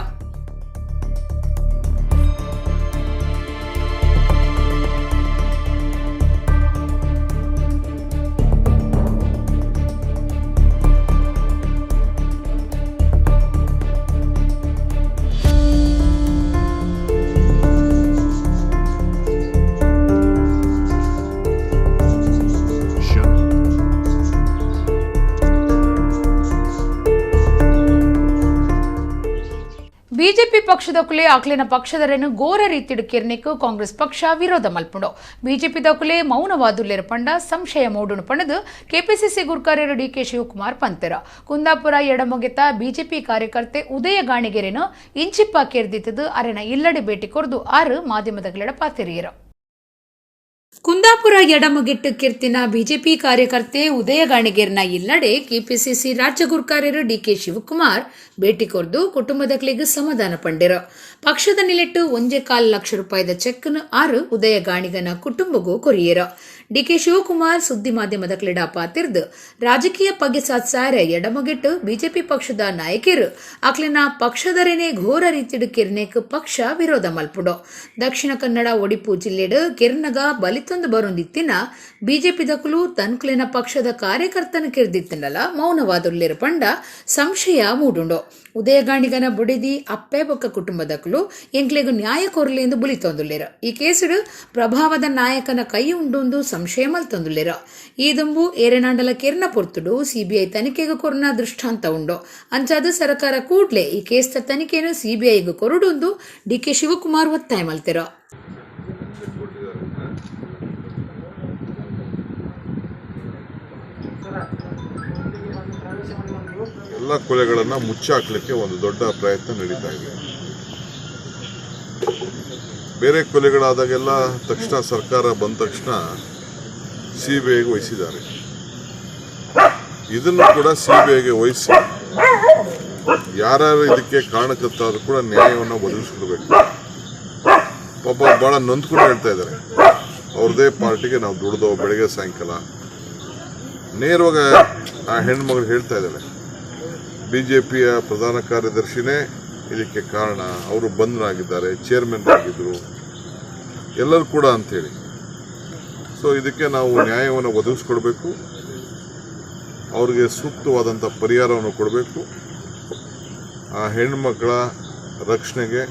Speaker 1: ಬಿಜೆಪಿ ಪಕ್ಷದಕುಲೆ ಆಕ್ಲಿನ ಪಕ್ಷದರನ್ನು ಘೋರ ರೀತಿಡು ಕಿರ್ನಿಕ್ ಕಾಂಗ್ರೆಸ್ ಪಕ್ಷ ವಿರೋಧ ಮಲ್ಪುಂಡು. ಬಿಜೆಪಿ ದಕುಲೆ ಮೌನವಾದುಲ್ಲೆರ ಪಂಡ ಸಂಶಯ ಮೋಡುನು ಪಣದು ಕೆಪಿಸಿಸಿ ಗುರ್ಕಾರ್ಯರು ಡಿಕೆ ಶಿವಕುಮಾರ್ ಪಂತೆರ. ಕುಂದಾಪುರ ಎಡಮೊಗೆತ ಬಿಜೆಪಿ ಕಾರ್ಯಕರ್ತೆ ಉದಯ ಗಾಣಿಗೆರೆನು ಇಂಚಿಪ್ಪ ಕೆರ್ದಿತ್ತದು ಅರೆನ ಇಲ್ಲಡೆ ಭೇಟಿ ಕೊರ್ದು ಆರು ಮಾಧ್ಯಮದಗಳೆಡ ಪಾತೆರಿಯರು. ಕುಂದಾಪುರ ಎಡಮುಗಿಟ್ಟು ಕಿರ್ತಿನ ಬಿಜೆಪಿ ಕಾರ್ಯಕರ್ತೆ ಉದಯ ಗಾಣಿಗೇರ್ನ ಇಲ್ಲಡೆ ಕೆಪಿಸಿಸಿ ರಾಜ್ಯ ಗುರ್ಕಾರ್ಯರು ಡಿಕೆ ಶಿವಕುಮಾರ್ ಭೇಟಿ ಕೊರ್ದು ಕುಟುಂಬದಕ್ಲಿಗೆ ಸಮಾಧಾನ ಪಂಡಿರು. ಪಕ್ಷದ ನಿಲೆಟ್ಟು 1.25 ಲಕ್ಷ ರೂಪಾಯಿದ ಚೆಕ್ನು ಆರು ಉದಯ ಗಾಣಿಗನ ಕುಟುಂಬಗೂ ಕೊರಿಯರು. ಡಿಕೆ ಶಿವಕುಮಾರ್ ಸುದ್ದಿ ಮಾಧ್ಯಮದ ಕ್ರೀಡಾ ಪಾತಿರ್ದು ರಾಜಕೀಯ ಪಗೆ ಸಾತ್ಸಾರೆ ಎಡಮುಗಿಟ್ಟು ಬಿಜೆಪಿ ಪಕ್ಷದ ನಾಯಕಿರು ಅಕ್ಲಿನ ಪಕ್ಷದರೇನೆ ಘೋರ ರೀತಿಡು ಕಿರ್ನೇಕ್ ಪಕ್ಷ ವಿರೋಧ ಮಲ್ಪುಡು. ದಕ್ಷಿಣ ಕನ್ನಡ ಒಡಿಪು ಜಿಲ್ಲೆಡು ಕಿರ್ನಗ ಬಲಿತೊಂದು ಬರೊಂದಿತ್ತಿನ ಬಿಜೆಪಿ ದಕುಲು ತನ್ಕ್ಲಿನ ಪಕ್ಷದ ಕಾರ್ಯಕರ್ತನ ಕಿರ್ದಿತ್ತನಲ್ಲ ಮೌನವಾದುಲ್ಲೇರು ಪಂಡ ಸಂಶಯ ಮೂಡುಂಡು. ಉದಯಗಾಣಿಗನ ಬುಡಿದಿ ಅಪ್ಪೆ ಬೊಕ್ಕ ಕುಟುಂಬದಕುಲು ಎಂಕ್ಲೆಗು ನ್ಯಾಯ ಕೊರ್ಲಿ ಎಂದು ಬುಲಿತೊಂದುಲ್ಲೇರು. ಈ ಕೇಸುಡು ಪ್ರಭಾವದ ನಾಯಕನ ಕೈ ಉಂಡೊಂದು ಸಂಶಯ ಮಲ್ತೊಂದುಲ್ಲೇರು. ಈ ದುಂಬು ಏರೆನಾಂಡಲ ಕೆರ್ನ ಪೊರ್ತುಡು ಸಿಬಿಐ ತನಿಖೆಗೆ ಕೊರ್ನ ದೃಷ್ಟಾಂತ ಉಂಡು. ಅಂಚಾದ ಸರ್ಕಾರ ಕೂಡ್ಲೆ ಈ ಕೇಸ್ದ ತನಿಖೆಯನ್ನು ಸಿಬಿಐಗೆ ಕೊರಡುಂದು ಡಿಕೆ ಶಿವಕುಮಾರ್ ಒತ್ತಾಯ ಮಲ್ತೆರು.
Speaker 10: ಎಲ್ಲ ಕೊಲೆಗಳನ್ನು ಮುಚ್ಚಾಕಲಿಕ್ಕೆ ಒಂದು ದೊಡ್ಡ ಪ್ರಯತ್ನ ನಡೀತಾ ಇದೆ. ಬೇರೆ ಕೊಲೆಗಳಾದಾಗೆಲ್ಲ ತಕ್ಷಣ ಸರ್ಕಾರ ಬಂದ ತಕ್ಷಣ ಸಿಬಿಐಗೆ ವಹಿಸಿದ್ದಾರೆ. ಇದನ್ನು ಕೂಡ ಸಿಬಿಐಗೆ ವಹಿಸಿ ಯಾರ್ಯಾರು ಇದಕ್ಕೆ ಕಾರಣಕರ್ತಾದ್ರೂ ಕೂಡ ನ್ಯಾಯವನ್ನು ಒದಗಿಸ್ಕೊಡ್ಬೇಕು. ಪಾಪ ಭಾಳ ನೊಂದ್ಕೊಂಡು ಹೇಳ್ತಾ ಇದ್ದಾರೆ, ಅವ್ರದ್ದೇ ಪಾರ್ಟಿಗೆ ನಾವು ದುಡ್ದೋ ಬೆಳಗ್ಗೆ ಸಾಯಂಕಾಲ. ನೇರವಾಗಿ ಆ ಹೆಣ್ಮಗಳು ಹೇಳ್ತಾ ಇದ್ದಾಳೆ, ಬಿ ಜೆ ಪಿಯ ಪ್ರಧಾನ ಕಾರ್ಯದರ್ಶಿನೇ ಇದಕ್ಕೆ ಕಾರಣ, ಅವರು ಬಂಧನಾಗಿದ್ದಾರೆ, ಚೇರ್ಮನ್ ಆಗಿದ್ದರು, ಎಲ್ಲರೂ ಕೂಡ ಅಂಥೇಳಿ. ಸೊ ಇದಕ್ಕೆ ನಾವು ನ್ಯಾಯವನ್ನು ಒದಗಿಸ್ಕೊಡ್ಬೇಕು, ಅವ್ರಿಗೆ ಸೂಕ್ತವಾದಂಥ ಪರಿಹಾರವನ್ನು ಕೊಡಬೇಕು. ಆ ಹೆಣ್ಮಕ್ಕಳ ರಕ್ಷಣೆಗೆ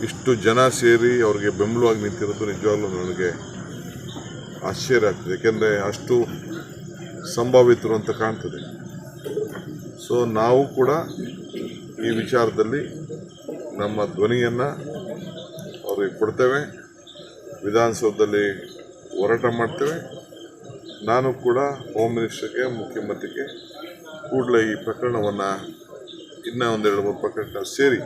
Speaker 10: ಇಷ್ಟು ಜನ ಸೇರಿ ಅವ್ರಿಗೆ ಬೆಂಬಲವಾಗಿ ನಿಂತಿರೋದು ನಿಜವಾಗ್ಲೂ ನನಗೆ ಆಶ್ಚರ್ಯ ಆಗ್ತದೆ. ಏಕೆಂದರೆ ಅಷ್ಟು ಸಂಭಾವಿತರು ಅಂತ ಕಾಣ್ತದೆ. ಸೊ ನಾವು ಕೂಡ ಈ ವಿಚಾರದಲ್ಲಿ ನಮ್ಮ ಧ್ವನಿಯನ್ನು ಅವ್ರಿಗೆ ಕೊಡ್ತೇವೆ. ವಿಧಾನಸೌಧದಲ್ಲಿ ಹೋರಾಟ ಮಾಡ್ತೇವೆ. ನಾನು ಕೂಡ ಹೋಮ್ ಮಿನಿಸ್ಟರ್ಗೆ, ಮುಖ್ಯಮಂತ್ರಿಗೆ ಕೂಡಲೇ ಈ ಪ್ರಕರಣವನ್ನು ಇನ್ನೂ ಒಂದೆರಡು ಮೂರು ಪ್ರಕರಣ ಸೇರಿ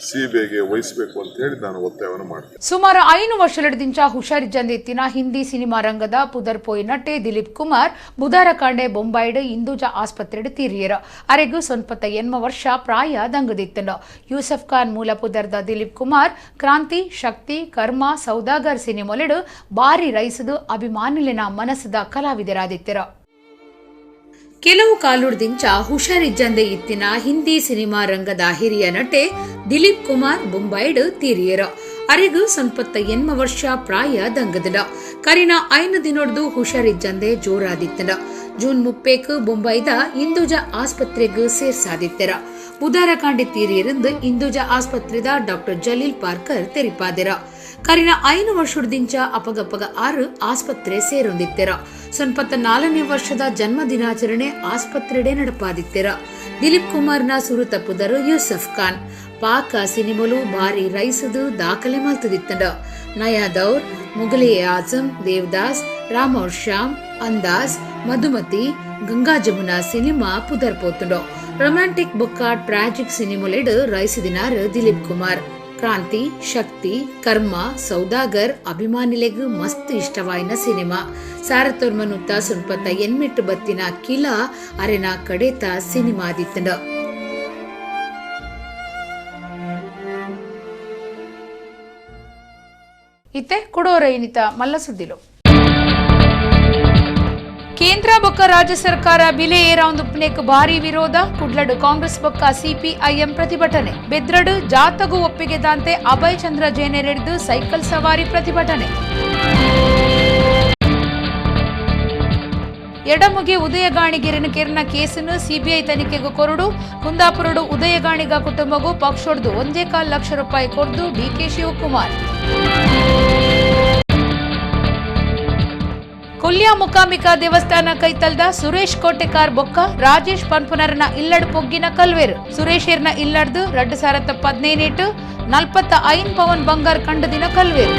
Speaker 10: ಸಿಬಿಐಗೆ ವಹಿಸಬೇಕು ಅಂತ ಹೇಳಿ ನಾನು ಒತ್ತಾಯವನ್ನು ಮಾಡ್ತೇನೆ.
Speaker 1: ಸುಮಾರು 5 ವರ್ಷಗಳಿಂದ ಹುಷಾರಿಜ್ಜಂದೆತ್ತಿನ ಹಿಂದಿ ಸಿನಿಮಾ ರಂಗದ ಪುದರ್ಪೋಯಿ ನಟೆ ದಿಲೀಪ್ ಕುಮಾರ್ ಬುಧಾರ ಕಾಂಡೆ ಬೊಂಬಾಯಿಡ್ ಇಂದೂಜಾ ಆಸ್ಪತ್ರೆಡ್ ತೀರಿಯರು. ಅರೆಗು 88 ವರ್ಷ ಪ್ರಾಯ ದಂಗದಿತ್ತನು. ಯೂಸಫ್ ಖಾನ್ ಮೂಲ ಪುದರ್ದ ದಿಲೀಪ್ ಕುಮಾರ್ ಕ್ರಾಂತಿ, ಶಕ್ತಿ, ಕರ್ಮ, ಸೌದಾಗರ್ ಸಿನಿಮೊಲೆಡು ಬಾರಿ ರೈಸದು ಅಭಿಮಾನಿಲಿನ ಮನಸ್ಸದ ಕಲಾವಿದರಾದಿತ್ತರ. ಕೆಲವು ಕಾಲುಡ್ದಿಂಚ ಹುಷಾರಿಜ್ಜಂದೆ ಇತ್ತಿನ ಹಿಂದಿ ಸಿನಿಮಾ ರಂಗದ ಹಿರಿಯ ನಟೆ ದಿಲೀಪ್ ಕುಮಾರ್ ಬೊಂಬಾಯಿಡ್ ತೀರಿಯರು. ಅರೆಗು 88 ವರ್ಷ ಪ್ರಾಯ ದಂಗದನ. ಕರಿನ 5 ದಿನೊಡ್ದು ಹುಷಾರಿಜ್ಜಂದೆ ಜೋರಾದಿತ್ತನ. ಜೂನ್ 30 ಬೊಂಬಾಯಿದ ಇಂದೂಜಾ ಆಸ್ಪತ್ರೆಗೆ ಸೇರ್ಸಾದಿತ್ತರ. ಬುಧಾರ ಕಾಂಡೆ ತೀರಿಯರಿಂದ ಇಂದೂಜಾ ಆಸ್ಪತ್ರೆದ ಡಾಕ್ಟರ್ ಜಲೀಲ್ ಪಾರ್ಕರ್ ತೆರಿಪಾದಿರ. ಕರಿನ 5 ವರ್ಷದಿಂಚ ಅಪಗಪಗ 6 ಆಸ್ಪತ್ರೆ ಸೇರೊಂದಿತ್ತೆರ. 84ನೇ ವರ್ಷದ ಜನ್ಮ ದಿನಾಚರಣೆ ಆಸ್ಪತ್ರೆಡೆ ನಡಪಾದಿತ್ತೆರ. ದಿಲೀಪ್ ಕುಮಾರ್ನ ಸುರುತ ಪುದರು ಯೂಸಫ್ ಖಾನ್. ಪಾಕ ಸಿನಿಮಲು ಭಾರಿ ರೈಸದು ದಾಖಲೆ ಮಲ್ತದಿತ್ತಂಡ. ನಯಾ ದೌರ್, ಮುಗಲೆ ಆಜಂ, ದೇವದಾಸ್, ರಾಮ್ ಔರ್ ಶ್ಯಾಮ್, ಅಂದಾಜ್, ಮಧುಮತಿ, ಗಂಗಾ ಜಮುನಾ ಸಿನಿಮಾ ಪುದರ್ ಪೋತುಂಡು. ರೊಮ್ಯಾಂಟಿಕ್ ಬೊಕ್ಕ ಟ್ರಾಜಿಕ್ ಸಿನಿಮೊಲೆಡ್ ರೈಸಿದಿನಾರ್ ದಿಲೀಪ್ ಕುಮಾರ್. ಕ್ರಾಂತಿ, ಶಕ್ತಿ, ಕರ್ಮ, ಸೌದಾಗರ್ ಅಭಿಮಾನಿಲೆಗ್ ಮಸ್ತ್ ಇಷ್ಟವಾಯಿನ ಸಿನಿಮಾ. ಸಾರತೋರ್ಮನುತ್ತ 88 ಬತ್ತಿನ ಕಿಲಾ ಅರೆನ ಕಡೆತ ಸಿನಿಮಾದಿತ್ತಂಡ. ಇತ್ತೆ ಕುಡೋರ ಇನಿತ ಮಲ್ಲ ಸುದ್ದಿಲು. ಕೇಂದ್ರ ಬೊಕ್ಕ ರಾಜ್ಯ ಸರ್ಕಾರ ಬಿಲೆ ಏರಾಂದುಪ್ಪನೇಕ್ ಭಾರಿ ವಿರೋಧ. ಕುಡ್ಲಡು ಕಾಂಗ್ರೆಸ್ ಬೊಕ್ಕ ಸಿಪಿಐಎಂ ಪ್ರತಿಭಟನೆ. ಬೆದ್ರಡು ಜಾತಗೂ ಒಪ್ಪಿಗೆದಾಂತೆ ಅಭಯ್ ಚಂದ್ರ ಜೈನರೆಡ್ದು ಸೈಕಲ್ ಸವಾರಿ ಪ್ರತಿಭಟನೆ. ಎಡಮುಗಿ ಉದಯಗಾಣಿಗೆರನ ಕೆರ್ನ ಕೇಸನ್ನು ಸಿಬಿಐ ತನಿಖೆಗೂ ಕೊರಡು. ಕುಂದಾಪುರಡು ಉದಯಗಾಣಿಗ ಕುಟುಂಬಗೂ ಪಕ್ಷೊಡ್ದು 1.25 ಲಕ್ಷ ರೂಪಾಯಿ ಕೊಡ್ದು ಡಿಕೆ ಶಿವಕುಮಾರ್. ಕೊಲ್ಯ ಮುಕಾಂಬಿಕಾ ದೇವಸ್ಥಾನ ಕೈತಲ್ದ ಸುರೇಶ್ ಕೋಟೆಕಾರ್ ಬೊಕ್ಕ ರಾಜೇಶ್ ಪನ್ಪುನರನ ಇಲ್ಲಡ್ ಪೊಗ್ಗಿನ ಕಲ್ವೇರು. ಸುರೇಶರ್ನ ಇಲ್ಲಡ್ದು 2015 45 ಪವನ್ ಬಂಗಾರ್ ಕಂಡದಿನ ಕಲ್ವೇರು.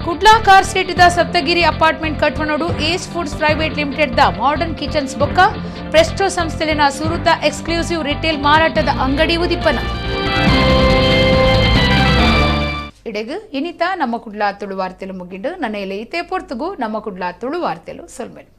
Speaker 1: ಕುಡ್ಲಾ ಕಾರ್ ಸ್ಟ್ರೀಟ್ದ ಸಪ್ತಗಿರಿ ಅಪಾರ್ಟ್ಮೆಂಟ್ ಕಟ್ವನೋಡು ace foods private limited the modern kitchens ಬೊಕ್ಕ ಪ್ರೆಸ್ಟೋ ಸಂಸ್ಥೆಲಿನ ಸುರುತ ಎಕ್ಸ್ಕ್ಲೂಸಿವ್ ರಿಟೇಲ್ ಮಾರಾಟದ ಅಂಗಡಿ ಉದಿಪನ. ಇಡೆಗು ಇನಿತ ನಮ್ಮ ಕುಡ್ಲಾ ತುಳು ವಾರ್ತೆಲು ಮುಗಿಂಡು. ನನ್ನ ಇತೆ ಪೊರ್ತುಗು ನಮ್ಮ ಕುಡ್ಲಾ ತುಳು ವಾರ್ತೆಲು ಸೊಲ್ಮೆಲು.